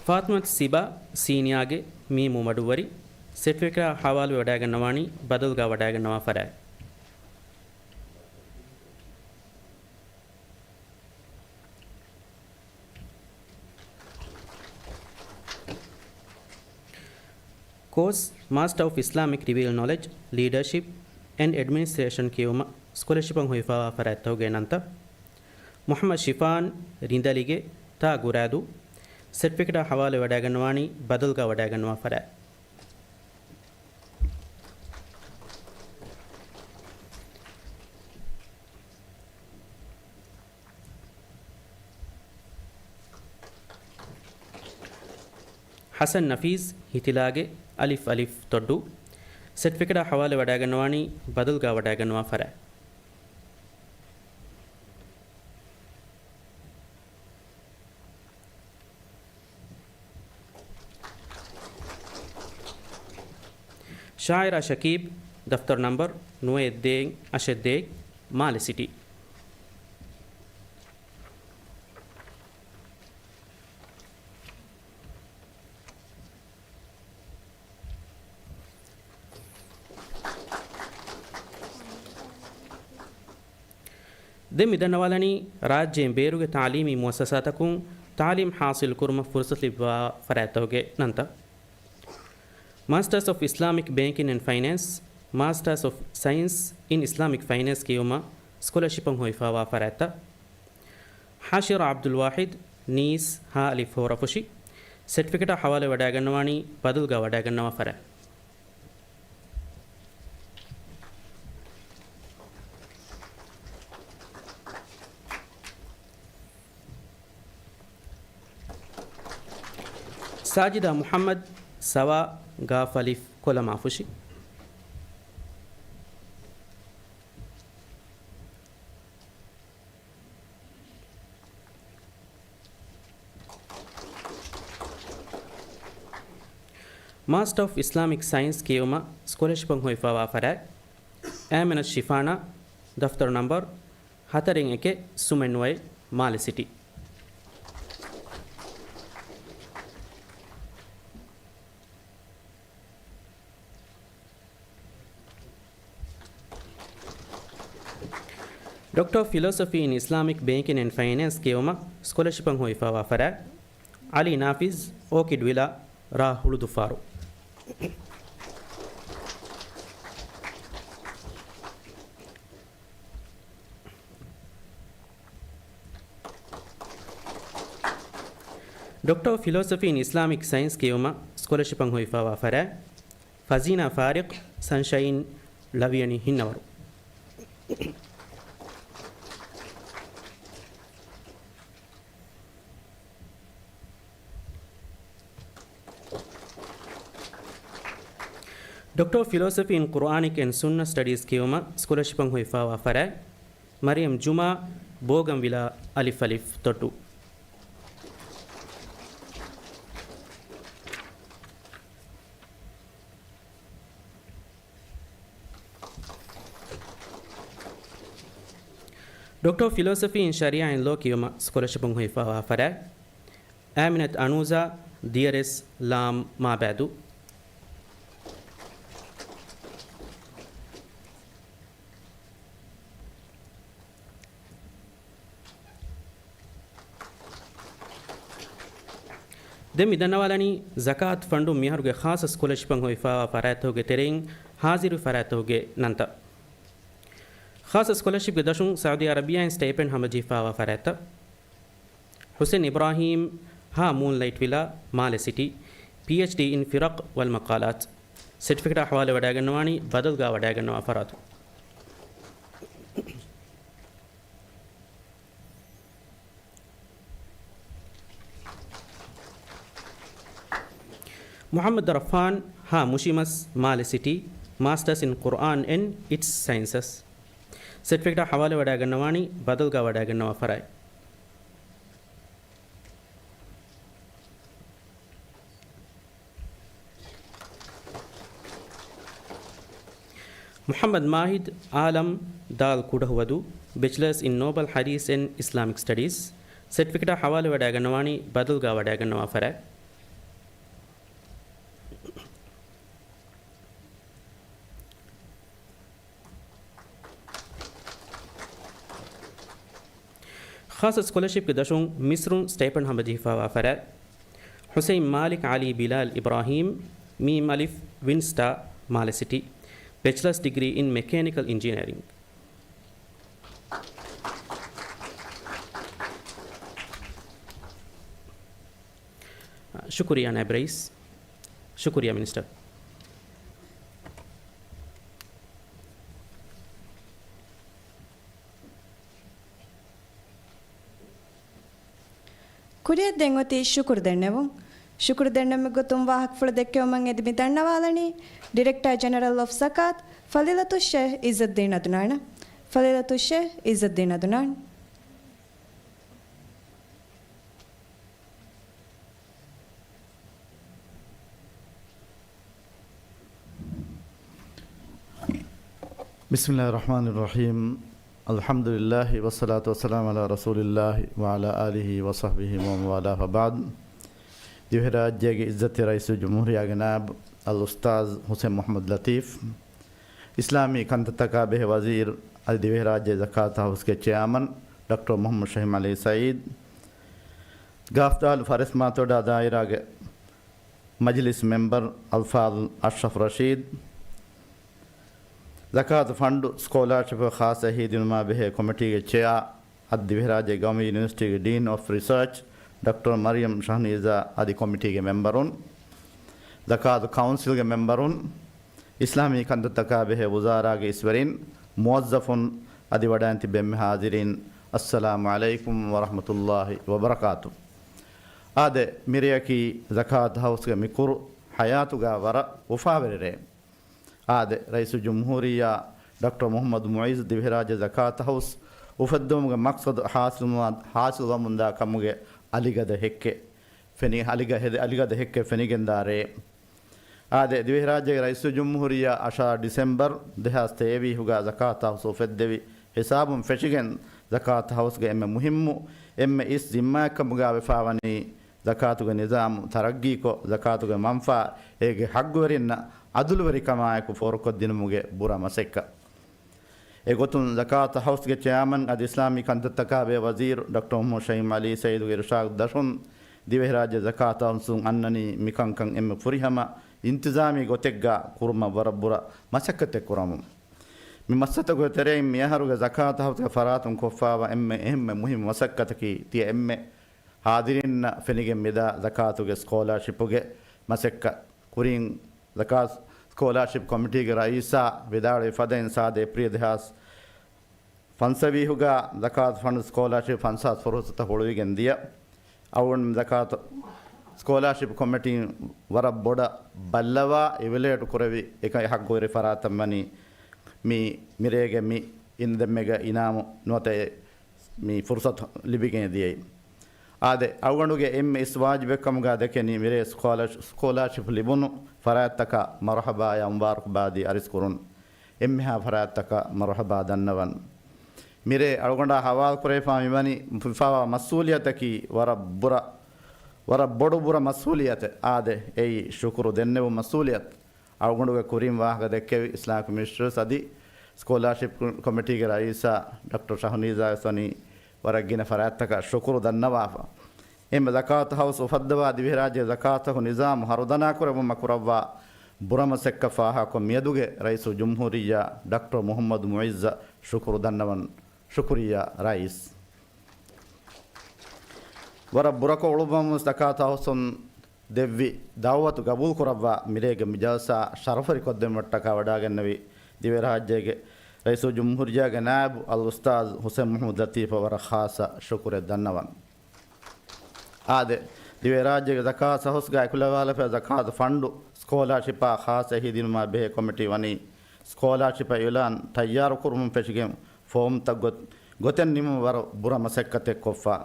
ފާތިމަތު ސިބާ، ސީނިއާގެ މީމު މަޑުއްވަރި، ސެޓްފިކެޓާ ހަވާލުވެ ވަޑައިގަންނަވާނީ ބަދަލުގާ ވަޑައިގަންނަވާ ފަރާތް. ކޯސް، މާސްޓަރ އޮފް އިސްލާމިކް ރިވިއަލް ނޮލެޖް، ލީޑަރޝިޕް އެންޑް އެޑްމިނިސްޓްރޭޝަން ކިޔެވުމަށް ސްކޮލަޝިޕަށް ހޮވިފާވާ ފަރާތްތަކުގެ ނަންތައް. މުޙައްމަދު ޝިފާން، ރިނދަލިގެ ތާ ގުރާދޫ، ސެޓްފިކެޓާ ހަވާލުވެ ވަޑައިގަންނަވާނީ ބަދަލުގާ ވަޑައިގަންނަވާ ފަރާތް. ޙަސަން ނަފީސް، ހިތިލާގެ އަލިފް އަލިފް ތޮއްޑޫ، ސެޓްފިކެޓާ ހަވާލުވެ ވަޑައިގަންނަވާނީ ބަދަލުގާ ވަޑައިގަންނަވާ ފަރާތް. ޝާއިރާ ޝަކީބް، ދަފްތަރު ނަންބަރު ނުވައެއް ދޭއް އަށެއް ދޭއް، މާލެ ސިޓީ. ދެން މި ދަންނަވާލަނީ، ރާއްޖޭން ބޭރުގެ ތަޢުލީމީ މުއައްސަސާތަކުން ތަޢުލީމް ޙާޞިލް ކުރުމަށް ފުރުޞަތު ލިބިވާ ފަރާތްތަކުގެ ނަންތައް. މާސްޓާސް އޮފް އިސްލާމިކް ބޭންކިން އެންޑް ފައިނޭންސް، މާސްޓާސް އޮފް ސައިންސް އިން އިސްލާމިކް ފައިނޭންސް ކިޔެވުމަށް ސްކޮލަޝިޕަށް ހޮވިފާވާ ފަރާތްތައް. ހާޝިރާ ޢަބްދުލް ވާޙިދް، ނީސް، ހާ އަލިފް ހޯރަފުށި، ސެޓްފިކެޓާ ޙަވާލުވެވަޑައިގަންނަވާނީ ބަދަލުގާ ވަޑައިގަންނަވާ ފަރާތް. ސާޖިދާ މުޙައްމަދު، ސަވާ، ގާފް އަލިފް ކޮލަމާފުށި. މާސްޓާ އޮފް އިސްލާމިކް ސައިންސް ކިޔެވުމަށް ސްކޮލަޝިޕަށް ހޮވިފާވާ ފަރާތް. އައިމިނަތު ޝިފާނާ، ދަފްތަރު ނަންބަރު ހަތަރެއް އެކެއް، ސުމެއް ނުވައެއް، މާލެ ސިޓީ. ޑޮކްޓަރ އޮފް ފިލޯސޮފީ އިން އިސްލާމިކް ބޭންކިން އެންޑް ފައިނޭންސް ކިޔެވުމަށް ސްކޮލަޝިޕަށް ހޮވިފާވާ ފަރާތް. ޢަލީ ނާފިޒް، އޯކިޑް ވިލާ، ރ. ހުޅުދުފާރު. ޑޮކްޓަރ އޮފް ފިލޯސޮފީ އިން އިސްލާމިކް ސައިންސް ކިޔެވުމަށް ސްކޮލަޝިޕަށް ހޮވިފާވާ ފަރާތް. ފަޒީނާ ފާރިޤް، ސަންޝައިން، ޅަވިޔަނި ހިންނަވަރު. ޑޮކްޓަރ އޮފް ފިލޯސޮފީ އިން ޤުރްއާނިކް އެންޑް ސުންނަ ސްޓަޑީޒް ކިޔެވުމަށް ސްކޮލަޝިޕަށް ހޮވިފާވާ ފަރާތް. މަރިޔަމް ޖުމާ، ބޯގަންވިލާ، އަލިފް އަލިފް ދޮއްޓު. ޑޮކްޓަރ އޮފް ފިލޯސޮފީ އިން ޝަރީޢާ އިން ލޯ ކިޔުމަށް ސްކޮލަޝިޕުން ހޮވިފާވާ ފަރާތް. އާމިނަތު އަނޫޒާ، ދިޔަރެސް، ލާމް، މާބައިދޫ. ދެން މި ދަންނަވާލަނީ، ޒަކާތު ފަންޑުން މިއަހަރުގެ ޚާއްޞަ ސްކޮލަޝިޕަށް ހޮވިފާވާ ފަރާތްތަކުގެ ތެރެއިން ހާޒިރުވި ފަރާތްތަކުގެ ނަންތައް. ޚާއްޞަ ސްކޮލަޝިޕްގެ ދަށުން ސައުދީ އަރަބިއާއިން ސްޓައިޕެންޑް ހަމަޖެހިފާވާ ފަރާތްތައް. ޙުސެން އިބްރާހީމް، ހަ މޫންލައިޓް ވިލާ، މާލެ ސިޓީ، ޕީއެޗްޑީ އިން ފިރަޤް ވަލް މަޤާލާތް. ސެޓްފިކެޓާ ހަވާލުވެވަޑައިގަންނަވާނީ ބަދަލުގާ ވަޑައިގަންނަވާ ފަރާތު. މުޙައްމަދު ރަފްހާން، ހަ މުށިމަސް، މާލެ ސިޓީ، މާސްޓަރސް އިން ޤުރްއާން އެންޑް އިޓްސް ސައިންސަސް. ސެޓްފިކެޓާ ހަވާލުވެވަޑައިގަންނަވާނީ ބަދަލުގާ ވަޑައިގަންނަވާ ފަރާތް. މުޙައްމަދު މާހިދު އާލަމް، ދާލް ކުޑަހުވަދޫ، ބެޗިލަރސް އިން ނޯބަލް ޙަދީޘް އެންޑް އިސްލާމިކް ސްޓަޑީސް. ސެޓްފިކެޓާ ހަވާލުވެވަޑައިގަންނަވާނީ ބަދަލުގާ ވަޑައިގަންނަވާ ފަރާތް. ޚާއްޞަ ސްކޮލަޝިޕްގެ ދަށުން މިސްރުން ސްޓައިޕެންޑް ހަމަޖެހިފާވާ ފަރާތް. ޙުސައިން މާލިކް ޢަލީ ބިލާލް އިބްރާހީމް، މީމް އަލިފް، ވިންސްޓާ، މާލެ ސިޓީ، ބެޗިލަރސް ޑިގްރީ އިން މެކޭނިކަލް އިންޖިނިއަރިން. ޝުކުރިއްޔާ ނައިބް ރައީސް. ޝުކުރިއްޔާ މިނިސްޓަރ. ކުރިއަށް ދެން އޮތީ ޝުކުރު ދެންނެވުން. ޝުކުރު ދެންނެވުމުގެ ގޮތުން ވާހަކަފުޅު ދެއްކެވުމަށް އެދި މި ދަންނަވާލަނީ، ޑިރެކްޓާ ޖެނެރަލް އޮފް ޒަކާތް، ފަޟީލަތުއް ޝޭޚް އިއްޒައްދީން އަދުނާނަށް. ފަޟީލަތުއް ޝޭޚް އިއްޒައްދީން އަދުނާން. بسم الله الرحمن الرحيم. الحمد لله والصلاة والسلام على رسول الله وعلى آله وصحبه ومن والاه وبعد. ދިވެހިރާއްޖޭގެ އިއްޒަތްތެރި ރައީސުލްޖުމްހޫރިއްޔާގެ ނާއިބު އަލްއުސްތާޛު ޙުސައިން މުޙައްމަދު ލަތީފް، އިސްލާމީ ކަންތައްތަކާ ބެހޭ ވަޒީރު އަދި ދިވެހިރާއްޖޭ ޒަކާތު ހައުސްގެ ޗެއާމަން ޑޮކްޓަރ މުޙައްމަދު ޝަހީމް ޢަލީ ސަޢީދު، ގާފްދާލު ފަރެސްމާތޮޑާ ދާއިރާގެ މަޖިލިސް މެމްބަރު އަލްފާޟިލް އަޝްރަފް ރަޝީދު، ޒަކާތު ފަންޑު ސްކޯލާޝިޕް ޚާއްޞަ އެހީތެރިވުމާ ބެހޭ ކޮމިޓީގެ ޗެއާ އަދި ދިވެހިރާއްޖޭ ގައުމީ ޔުނިވަރސިޓީގެ ޑީން އޮފް ރިސާޗް ޑޮކްޓަރ މަރިޔަމް ޝަހްނީޒާ އަދި ކޮމިޓީގެ މެމްބަރުން، ޒަކާތު ކައުންސިލްގެ މެމްބަރުން، އިސްލާމީ ކަންތައްތަކާ ބެހޭ ވުޒާރާގެ އިސްވެރިން، މުވައްޒަފުން އަދި ވަޑައިން ތިބި އެންމެ ޙާޟިރީން، އައްސަލާމު ޢަލައިކުމް ވަރަޙްމަތުﷲި ވަބަރަކާތު. އާދެ، މިރެއަކީ ޒަކާތު ހައުސްގެ މި ކުރު ޙަޔާތުގަ ވަރަށް އުފާވެރި ރެއެއް. އާދެ، ރައީސުލްޖުމްހޫރިއްޔާ ޑޮކްޓަރ މުޙައްމަދު މުޢިއްޒު ދިވެހިރާއްޖެ ޒަކާތު ހައުސް އުފެއްދުމުގެ މަޤްޞަދު ޙާޞިލުވާ-، ޙާޞިލުވަމުންދާ ކަމުގެ އަލިގަދަ ހެއްކެއް ފެނި-، އަލިގަ-، ހެދެ-، އަލިގަދަ ހެއްކެއް ފެނިގެންދާ ރެއެއް. އާދެ، ދިވެހިރާއްޖޭގެ ރައީސުލްޖުމްހޫރިއްޔާ އަށާރަ ޑިސެމްބަރު ދެހާސް ތޭވީސްގަ ޒަކާތު ހައުސް އުފެއްދެވި ހިސާބުން ފެށިގެން، ޒަކާތު ހައުސްގެ އެންމެ މުހިއްމު، އެންމެ އިސް ޒިންމާއެއްކަމުގަ ވެފާވަނީ، ޒަކާތުގެ ނިޒާމު ތަރައްގީކޮށް، ޒަކާތުގެ މަންފާ އޭގެ ޙައްޤުވެރިންނަށް ޢަދުލުވެރިކަމާއެކު ފޯރުކޮށްދިނުމުގެ ބުރަ މަސައްކަތް. އެގޮތުން، ޒަކާތު ހައުސްގެ ޗެއާމަން އަދި އިސްލާމީ ކަންތައްތަކާ ބެހޭ ވަޒީރު ޑޮކްޓަރ މުޙައްމަދު ޝަހީމް ޢަލީ ސަޢީދުގެ އިރުޝާދު ދަށުން، ދިވެހިރާއްޖެ ޒަކާތު ހައުސުން އަންނަނީ މިކަންކަން އެންމެ ފުރިހަމަ އިންތިޒާމީ ގޮތެއްގަ ކުރުމަށް ވަރަށް ބުރަ މަސައްކަތެއް ކުރަމުން. މި މަސައްކަތުގެ ތެރެއިން މިއަހަރުގެ ޒަކާތު ހައުސްގެ ފަރާތުން ކޮށްފާވާ އެންމެ އެންމެ މުހިއްމު މަސައްކަތަކީ، ތިޔަ އެންމެ ޙާޟިރީންނަށް ފެނިގެން މިދާ ޒަކާތުގެ ސްކޯލާޝިޕުގެ މަސައްކަތް. ކުރިން ޒަކާތު ސްކޯލާޝިޕް ކޮމިޓީގެ ރައީސާ ވިދާޅުވި ފަދައިން، ސާދަ އޭޕްރީލް ދެހާސް ފަންސަވީހުގަ ޒަކާތު ފަންޑު ސްކޯލާޝިޕް ފަންސާސް ފުރުސަތަށް ހުޅުވިގެން ދިޔަ. އަޅުގަނޑު ޒަކާތު ސްކޯލާޝިޕް ކޮމިޓީން ވަރަށް ބޮޑަށް ބައްލަވާ އިވެލުއޭޓް ކުރެވި އެކަ ޙައްޤުވެރި ފަރާތަށް ވަނީ މި މިރޭގެ މި އިން ދެންމެގަ އިނާމު ނުވަތަ މި ފުރުސަތު ލިބިގެން ދިޔައީ. އާދެ، އަޅުގަނޑުގެ އެންމެ އިސް ވާޖިބެއްކަމުގަ ދެކެނީ މިރޭ ސްކޯލާޝް-، ސްކޯލާޝިޕް ލިބުނު ފަރާތްތަކަށް މަރުޙަބާޔާ މުބާރަކުބާދީ އަރިސްކުރުން. އެންމެހާ ފަރާތްތަކަށް މަރުޙަބާ ދަންނަވަން. މިރޭ އަޅުގަނޑާ ހަވާލުކުރެވިފާ މިވަނީ ފާވާ މަސްއޫލިއްޔަތަކީ ވަރަށް ބުރަ، ވަރަށް ބޮޑު ބުރަ މަސްއޫލިއްޔަތެއް. އާދެ، އެއީ ޝުކުރު ދެންނެވު މަސްއޫލިއްޔަތު. އަޅުގަނޑުގެ ކުރިން ވާހަކަ ދެއްކެވި އިސްލާމިކް މިނިސްޓަރު އަދި ސްކޯލާޝިޕް ކޮމިޓީގެ ރައީސާ ޑޮކްޓަރ ޝަހުނީޒާ ވެސް ވަނީ ވަރަށް ގިނަ ފަރާތްތަކަށް ޝުކުރު ދަންނަވާފަ. އެންމެ ޒަކާތު ހައުސް އުފައްދަވާ ދިވެހިރާއްޖޭ ޒަކާތު ނިޒާމު ހަރުދަނާ ކުރެއްވުމަށް ކުރައްވާ ބުރަ މަސައްކަތް ފާހަގަކޮށް، މިއަދުގެ ރައީސުލްޖުމްހޫރިއްޔާ ޑޮކްޓަރ މުޙައްމަދު މުޢިއްޒަށް ޝުކުރު ދަންނަވަން. ޝުކުރިއްޔާ ރައީސް. ވަރަށް ބުރަކޮށް އުޅުއްވަމުން ޒަކާތު ހައުސުން ދެއްވި ދަޢުވަތު ގަބޫލުކުރައްވާ މިރޭގެ މި ޖަލްސާ ޝަރަފުވެރިކޮށްދެއްވުމަށްޓަކާ ވަޑާގެންނެވި ދިވެހިރާއްޖޭގެ ރައީސުލްޖުމްހޫރިއްޔާގެ ނާއިބު އަލްއުސްތާޛު ޙުސައިން މުޙައްމަދު ލަތީފަށް ވަރަށް ޚާއްޞަ ޝުކުރެއް ދަންނަވަން. އާދެ، ދިވެހިރާއްޖޭގެ ޒަކާތު ހައުސްގައި އެކުލަވާލަފައި ޒަކާތު ފަންޑު ސްކޯލާޝިޕާ ޚާއްޞަ އެހީ ދިނުމާ ބެހޭ ކޮމިޓީ ވަނީ ސްކޯލާޝިޕަށް އިޢުލާން ތައްޔާރުކުރުމުން ފެށިގެން ފޯމްތައް ގޮ-، ގޮތެއް ނިމުމަށް ވަރަށް ބުރަ މަސައްކަތެއް ކޮށްފަ.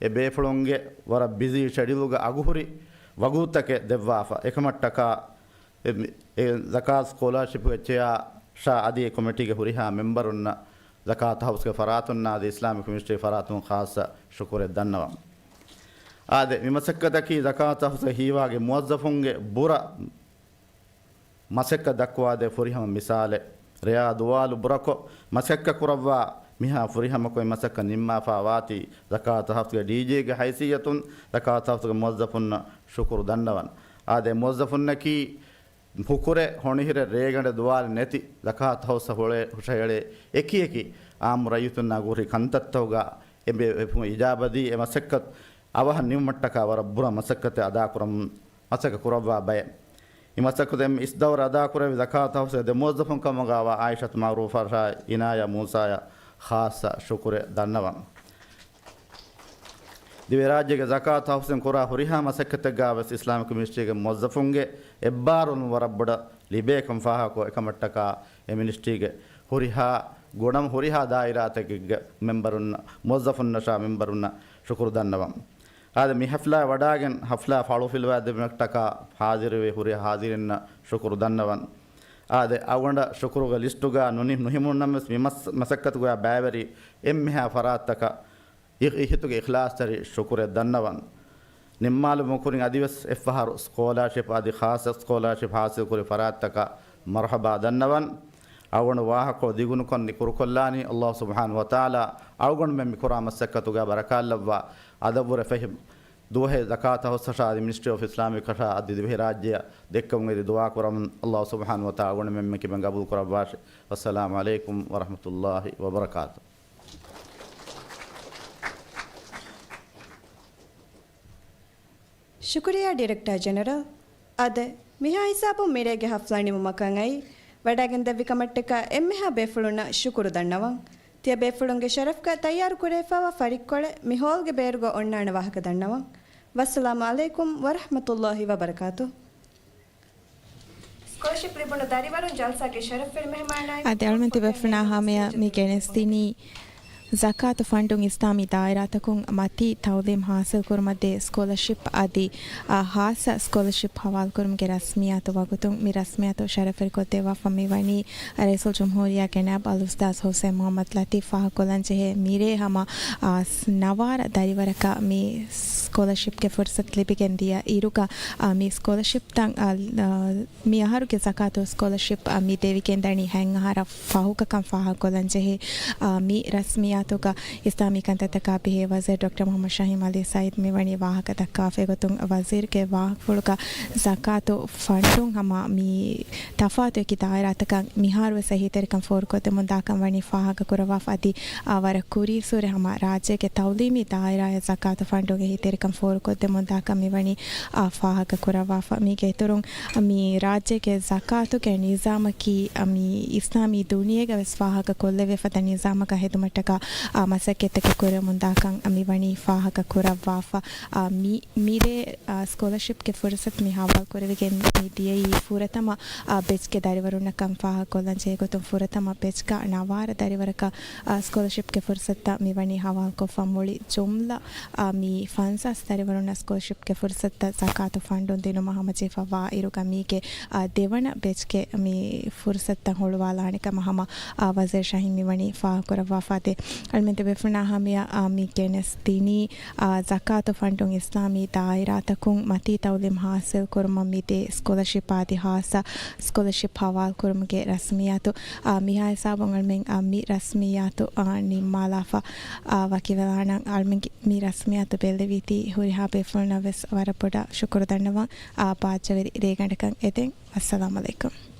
އެ ބޭފުޅުންގެ ވަރަށް ބިޒީ ޝެޑިއުލްގަ އަގުހުރި ވަގުތުތަކެއް ދެއްވާފަ. އެކަމަށްޓަކާ އެ، އެ ޒަކާތު ސްކޯލާޝިޕްގެ ޗެއާ ޝާ އަދި އެ ކޮމިޓީގެ ހުރިހާ މެމްބަރުންނަށް، ޒަކާތު ހައުސްގެ ފަރާތުންނާ އަދި އިސްލާމިކް މިނިސްޓްރީގެ ފަރާތުން ޚާއްޞަ ޝުކުރެއް ދަންނަވަން. އާދެ، މި މަސައްކަތަކީ ޒަކާތު ހައުސްގެ ހީވާގި މުވައްޒަފުންގެ ބުރަ މަސައްކަތް ދައްކުވާދޭ ފުރިހަމަ މިސާލެއް. ރެޔާ ދުވާލު ބުރަކޮށް މަސައްކަތް ކުރައްވާ މިހާ ފުރިހަމަކޮށް މަސައްކަތް ނިންމާފާ ވާތީ، ޒަކާތު ހައުސްގެ ޑީޖީގެ ހައިސިއްޔަތުން ޒަކާތު ހައުސްގެ މުވައްޒަފުންނަށް ޝުކުރު ދަންނަވަން. އާދެ، މުވައްޒަފުންނަކީ ހުކުރެ ހޮނިހިރެ ރޭގަނޑެ ދުވާލެއް ނެތި، ޒަކާތު ހައުސަށް ހުޅޭ ހުށަހެޅޭ އެކިއެކި އާއްމު ރައްޔިތުންނާ ގުރި ކަންތައްތަކުގަ އެ ބޭފުޅުން އިޖާބަދީ އެ މަސައްކަތް އަވަހަށް ނިމުމަށްޓަކާ ވަރަށް ބުރަ މަސައްކަތެއް އަދާކުރަމުން މަސައްކަތް ކުރައްވާ ބައެއް. މި މަސައްކަތު އެންމެ އިސް ދައުރެއް އަދާކުރެއްވި ޒަކާތު ހައުސްގެ ދެ މުވައްޒަފުން ކަމުގައިވާ އާއިޝަތު މަޢުރޫފާ އިނާޔާ މޫސާޔަށް ޚާއްޞަ ޝުކުރެއް ދަންނަވަން. ދިވެހިރާއްޖޭގެ ޒަކާތު ހައުސިން ކުރާ ހުރިހާ މަސައްކަތެއްގަ ވެސް އިސްލާމިކް މިނިސްޓްރީގެ މުވައްޒަފުންގެ އެއްބާރުލުން ވަރަށް ބޮޑަށް ލިބޭ ކަން ފާހަގަކޮށް، އެކަމަށްޓަކާ އެ މިނިސްޓްރީގެ ހުރިހާ ގުނަ ހުރިހާ ދާއިރާތަކެއްގެ މެމްބަރުންނަށް، މުވައްޒަފުންނަށާ މެމްބަރުންނަށް ޝުކުރު ދަންނަވަން. އާދެ، މި ހަފްލާ ވަޑާގެން ހަފްލާ ފަޅު ފިލުވާ ދެމިނަކަށްޓަކާ ހާޒިރުވެ ހުރި ހާޒިރިންނަށް ޝުކުރު ދަންނަވަން. އާދެ، އަޅުގަނޑަށް ޝުކުރުގެ ލިސްޓުގަ ނުނި-، ނުހިމުނުނަމަވެސް މި މަސް-، މަސައްކަތުގަ ބައިވެރި އެންމެހާ ފަރާތްތަކަށް އި-، އިހިތުގެ އިޚްލާޞްތެރި ޝުކުރެއް ދަންނަވަން. ނިންމާލުމުގެ ކުރިން އަދިވެސް އެއްފަހަރު ސްކޯލާޝިޕް އަދި ޚާއްޞަ ސްކޯލާޝިޕް ޙާޞިލްކުރި ފަރާތްތަކަށް މަރުޙަބާ ދަންނަވަން. އަޅުގަނޑު ވާހަކަ ދިގުނުކޮށް ކުރުކޮށްލާނީ، ﷲ ސުބްޙާނަހޫ ވަތަޢާލާ އަޅުގަނޑުމެން މި ކުރާ މަސައްކަތުގަ ބަރަކާތްލައްވާ، އަދަށްވުރެ ފެށި ދުވަހެއް ޒަކާތަށް ހޮސްފަށާ އަދި މިނިސްޓްރީ އޮފް އިސްލާމިކް ކަށާ އަދި ދިވެހިރާއްޖެއަށް ދެއްކެވުން އެދި ދުޢާ ކުރަމުން. ﷲ ސުބްޙާނަހޫ ވަތަޢާލާ އަޅުގަނޑުމެން މި ކިބައިން ގަބޫލު ކުރައްވާށި. ވައްސަލާމު ޢަލައިކުމް ވަރަޙްމަތުﷲ ވަބަރަކާތު. ޝުކުރިއްޔާ ޑިރެކްޓަރ ޖެނެރަލް. އާދެ، މިހާ ހިސާބުން މިރޭގެ ހަފްލާ ނިމުމަކަށް އައި، ވަޑައިގެންދެއްވި ކަމަށްޓަކާ އެންމެހާ ބޭފުޅުންނަށް ޝުކުރު ދަންނަވަން. ތިޔަ ބޭފުޅުންގެ ޝަރަފްގަ ތައްޔާރު ކުރެވިފައިވާ ފަރިއްކޮޅެއް މި ހޯލްގެ ބޭރުގަ އޮންނާނެ ވާހަކަ ދަންނަވަން. ވައްސަލާމު ޢަލައިކުމް ވަރަޙްމަތުﷲ ވަބަރަކާތު. ސްކޮލަރޝިޕް ލިބުނު ދަރިވަރުން ޖަލްސާގެ ޝަރަފްވެރި މެހެމާނާއި އަދި އަޅުމެން ތިބޭފުޅުންނާ ހަމަޔަށް މި ގެނެސްދިނީ ޒަކާތު ފަންޑުން އިސްލާމީ ދާއިރާތަކުން މަތީ ތައުލީމް ޙާޞިލްކުރުމަށްދޭ ސްކޮލަޝިޕް އަދި، އާ، ޚާއްޞަ ސްކޮލަޝިޕް ޙަވާލުކުރުމުގެ ރަސްމިއްޔާތު ވަގުތުން މި ރަސްމިއްޔާތު ޝަރަފްވެރިކޮށްދެއްވާފަ މިވަނީ ރައީސުލްޖުމްހޫރިއްޔާ ޖަނާބް އަލްއުސްތާޛް ޙުސައިން މުޙައްމަދު ލަތީފް ފާހަގަކޮށްލަން ޖެހޭ މިރޭ ހަމަ، އާ، ސް-، ނަވާރަ ދަރިވަރަކަށް މި ސްކޮލަޝިޕްގެ ފުރުޞަތު ލިބިގެން ދިޔަ އިރުގަ، އާ، މި ސްކޮލަޝިޕްތައް، އާ، މި އަހަރުގެ ޒަކާތު ސްކޮލަޝިޕް، އާ، މި ދެވިގެންދަނީ ހަތް އަހަރަށް ފަހުގަ ކަން ފާހަގަކޮށްލަން ޖެހޭ، އާ، މި ރަސްމިއްޔާތުގަ އިސްލާމީ ކަންތައްތަކާ ބެހޭ ވަޒީރު ޑޮކްޓަރ މުޙައްމަދު ޝާހީން އަލީ ސައީދު މިވަނީ ވާހަކަ ދައްކާފަ. އެގޮތުން ވަޒީރުގެ ވާހަކަފުޅުގަ ޒަކާތު ފަންޑުން ހަމަ މި ތަފާތު އެކި ދާއިރާތަކަށް މިހާރުވެސް އެހީތެރިކަން ފޯރުކޮށްދެމުންދާކަން ވަނީ ފާހަގަކުރައްވާފަ. އަދި، އާ، ވަރަށް ކުރީއްސުރެ ހަމަ ރާއްޖޭގެ ތައުލީމީ ދާއިރާއަށް ޒަކާތު ފަންޑުން އެހީތެރިކަން ފޯރުކޮށްދެމުންދާކަން މިވަނީ، އާ، ފާހަގަކުރައްވާފަ. މީގެ އިތުރުން މި ރާއްޖޭގެ ޒަކާތުގެ ނިޒާމަކީ، އާ، މި އިސްލާމީ ދުނިޔޭގަ ވެސް ފާހަގަކޮށްލެވޭ ފަދަ ނިޒާމަކަށް ހެދުމަށްޓަކާ، އާ، މަސައްކަތްތަކެއް ކުރެމުންދާކަން މިވަނީ ފާހަގަކުރައްވާފަ. އާ، މި، މިރޭ، އާ، ސްކޮލަޝިޕްގެ ފުރުސަތު މި ހަވާލުކުރެވިގެން މި ދިޔައީ ފުރަތަމަ، އާ، ބެޗްގެ ދަރިވަރުންނަށް ކަން ފާހަގަކޮށްލަން ޖެހޭ ގޮތުން ފުރަތަމަ ބެޗްގަ ނަވާރަ ދަރިވަރަކަށް، އާ، ސްކޮލަޝިޕްގެ ފުރުސަތުތައް މިވަނީ ހަވާލުކޮށްފަ. މުޅި ޖުމްލަ، އާ، މި ފަންސާސް ދަރިވަރުންނަށް ސްކޮލަޝިޕްގެ ފުރުސަތުތައް ޒަކާތު ފަންޑުން ދިނުމަށް ހަމަޖެހިފައިވާ އިރުގަ މީގެ، އާ، ދެވަނަ ބެޗްގެ މި ފުރުސަތުތައް ހުޅުވާލާނެ ކަމަށް ހަމަ، އާ، ވަޒީރު ޝާހީން މިވަނީ ފާހަގަކުރައްވާފަ. އަދި އަޅުމެން ތިބޭފުޅުންނާ ހަމަޔަށް، އާ، މި ގެނެސްދިނީ، އާ، ޒަކާތު ފަންޑުން އިސްލާމީ ދާއިރާތަކުން މަތީ ތައުލީމް ޙާޞިލް ކުރުމަށް މިދޭ ސްކޮލަޝިޕް އަދި ޚާއްޞަ ސްކޮލަޝިޕް ހަވާލުކުރުމުގެ ރަސްމިއްޔާތު، އާ، މިހާ ހިސާބުން އަޅުމެން، އާ، މި ރަސްމިއްޔާތު، އާ، ނިންމާލާފަ، އާ، ވަކިވެލާނަން. އަޅުމެންގެ މި ރަސްމިއްޔާތު ބެއްލެވީތީ ހުރިހާ ބޭފުޅުންނަށް ވެސް ވަރަށް ބޮޑަށް ޝުކުރު ދަންނަވަން. އާ، ބާއްޖަވެރި ރޭގަނޑަކަށް އެދެން. އައްސަލާމު ޢަލައިކުމް.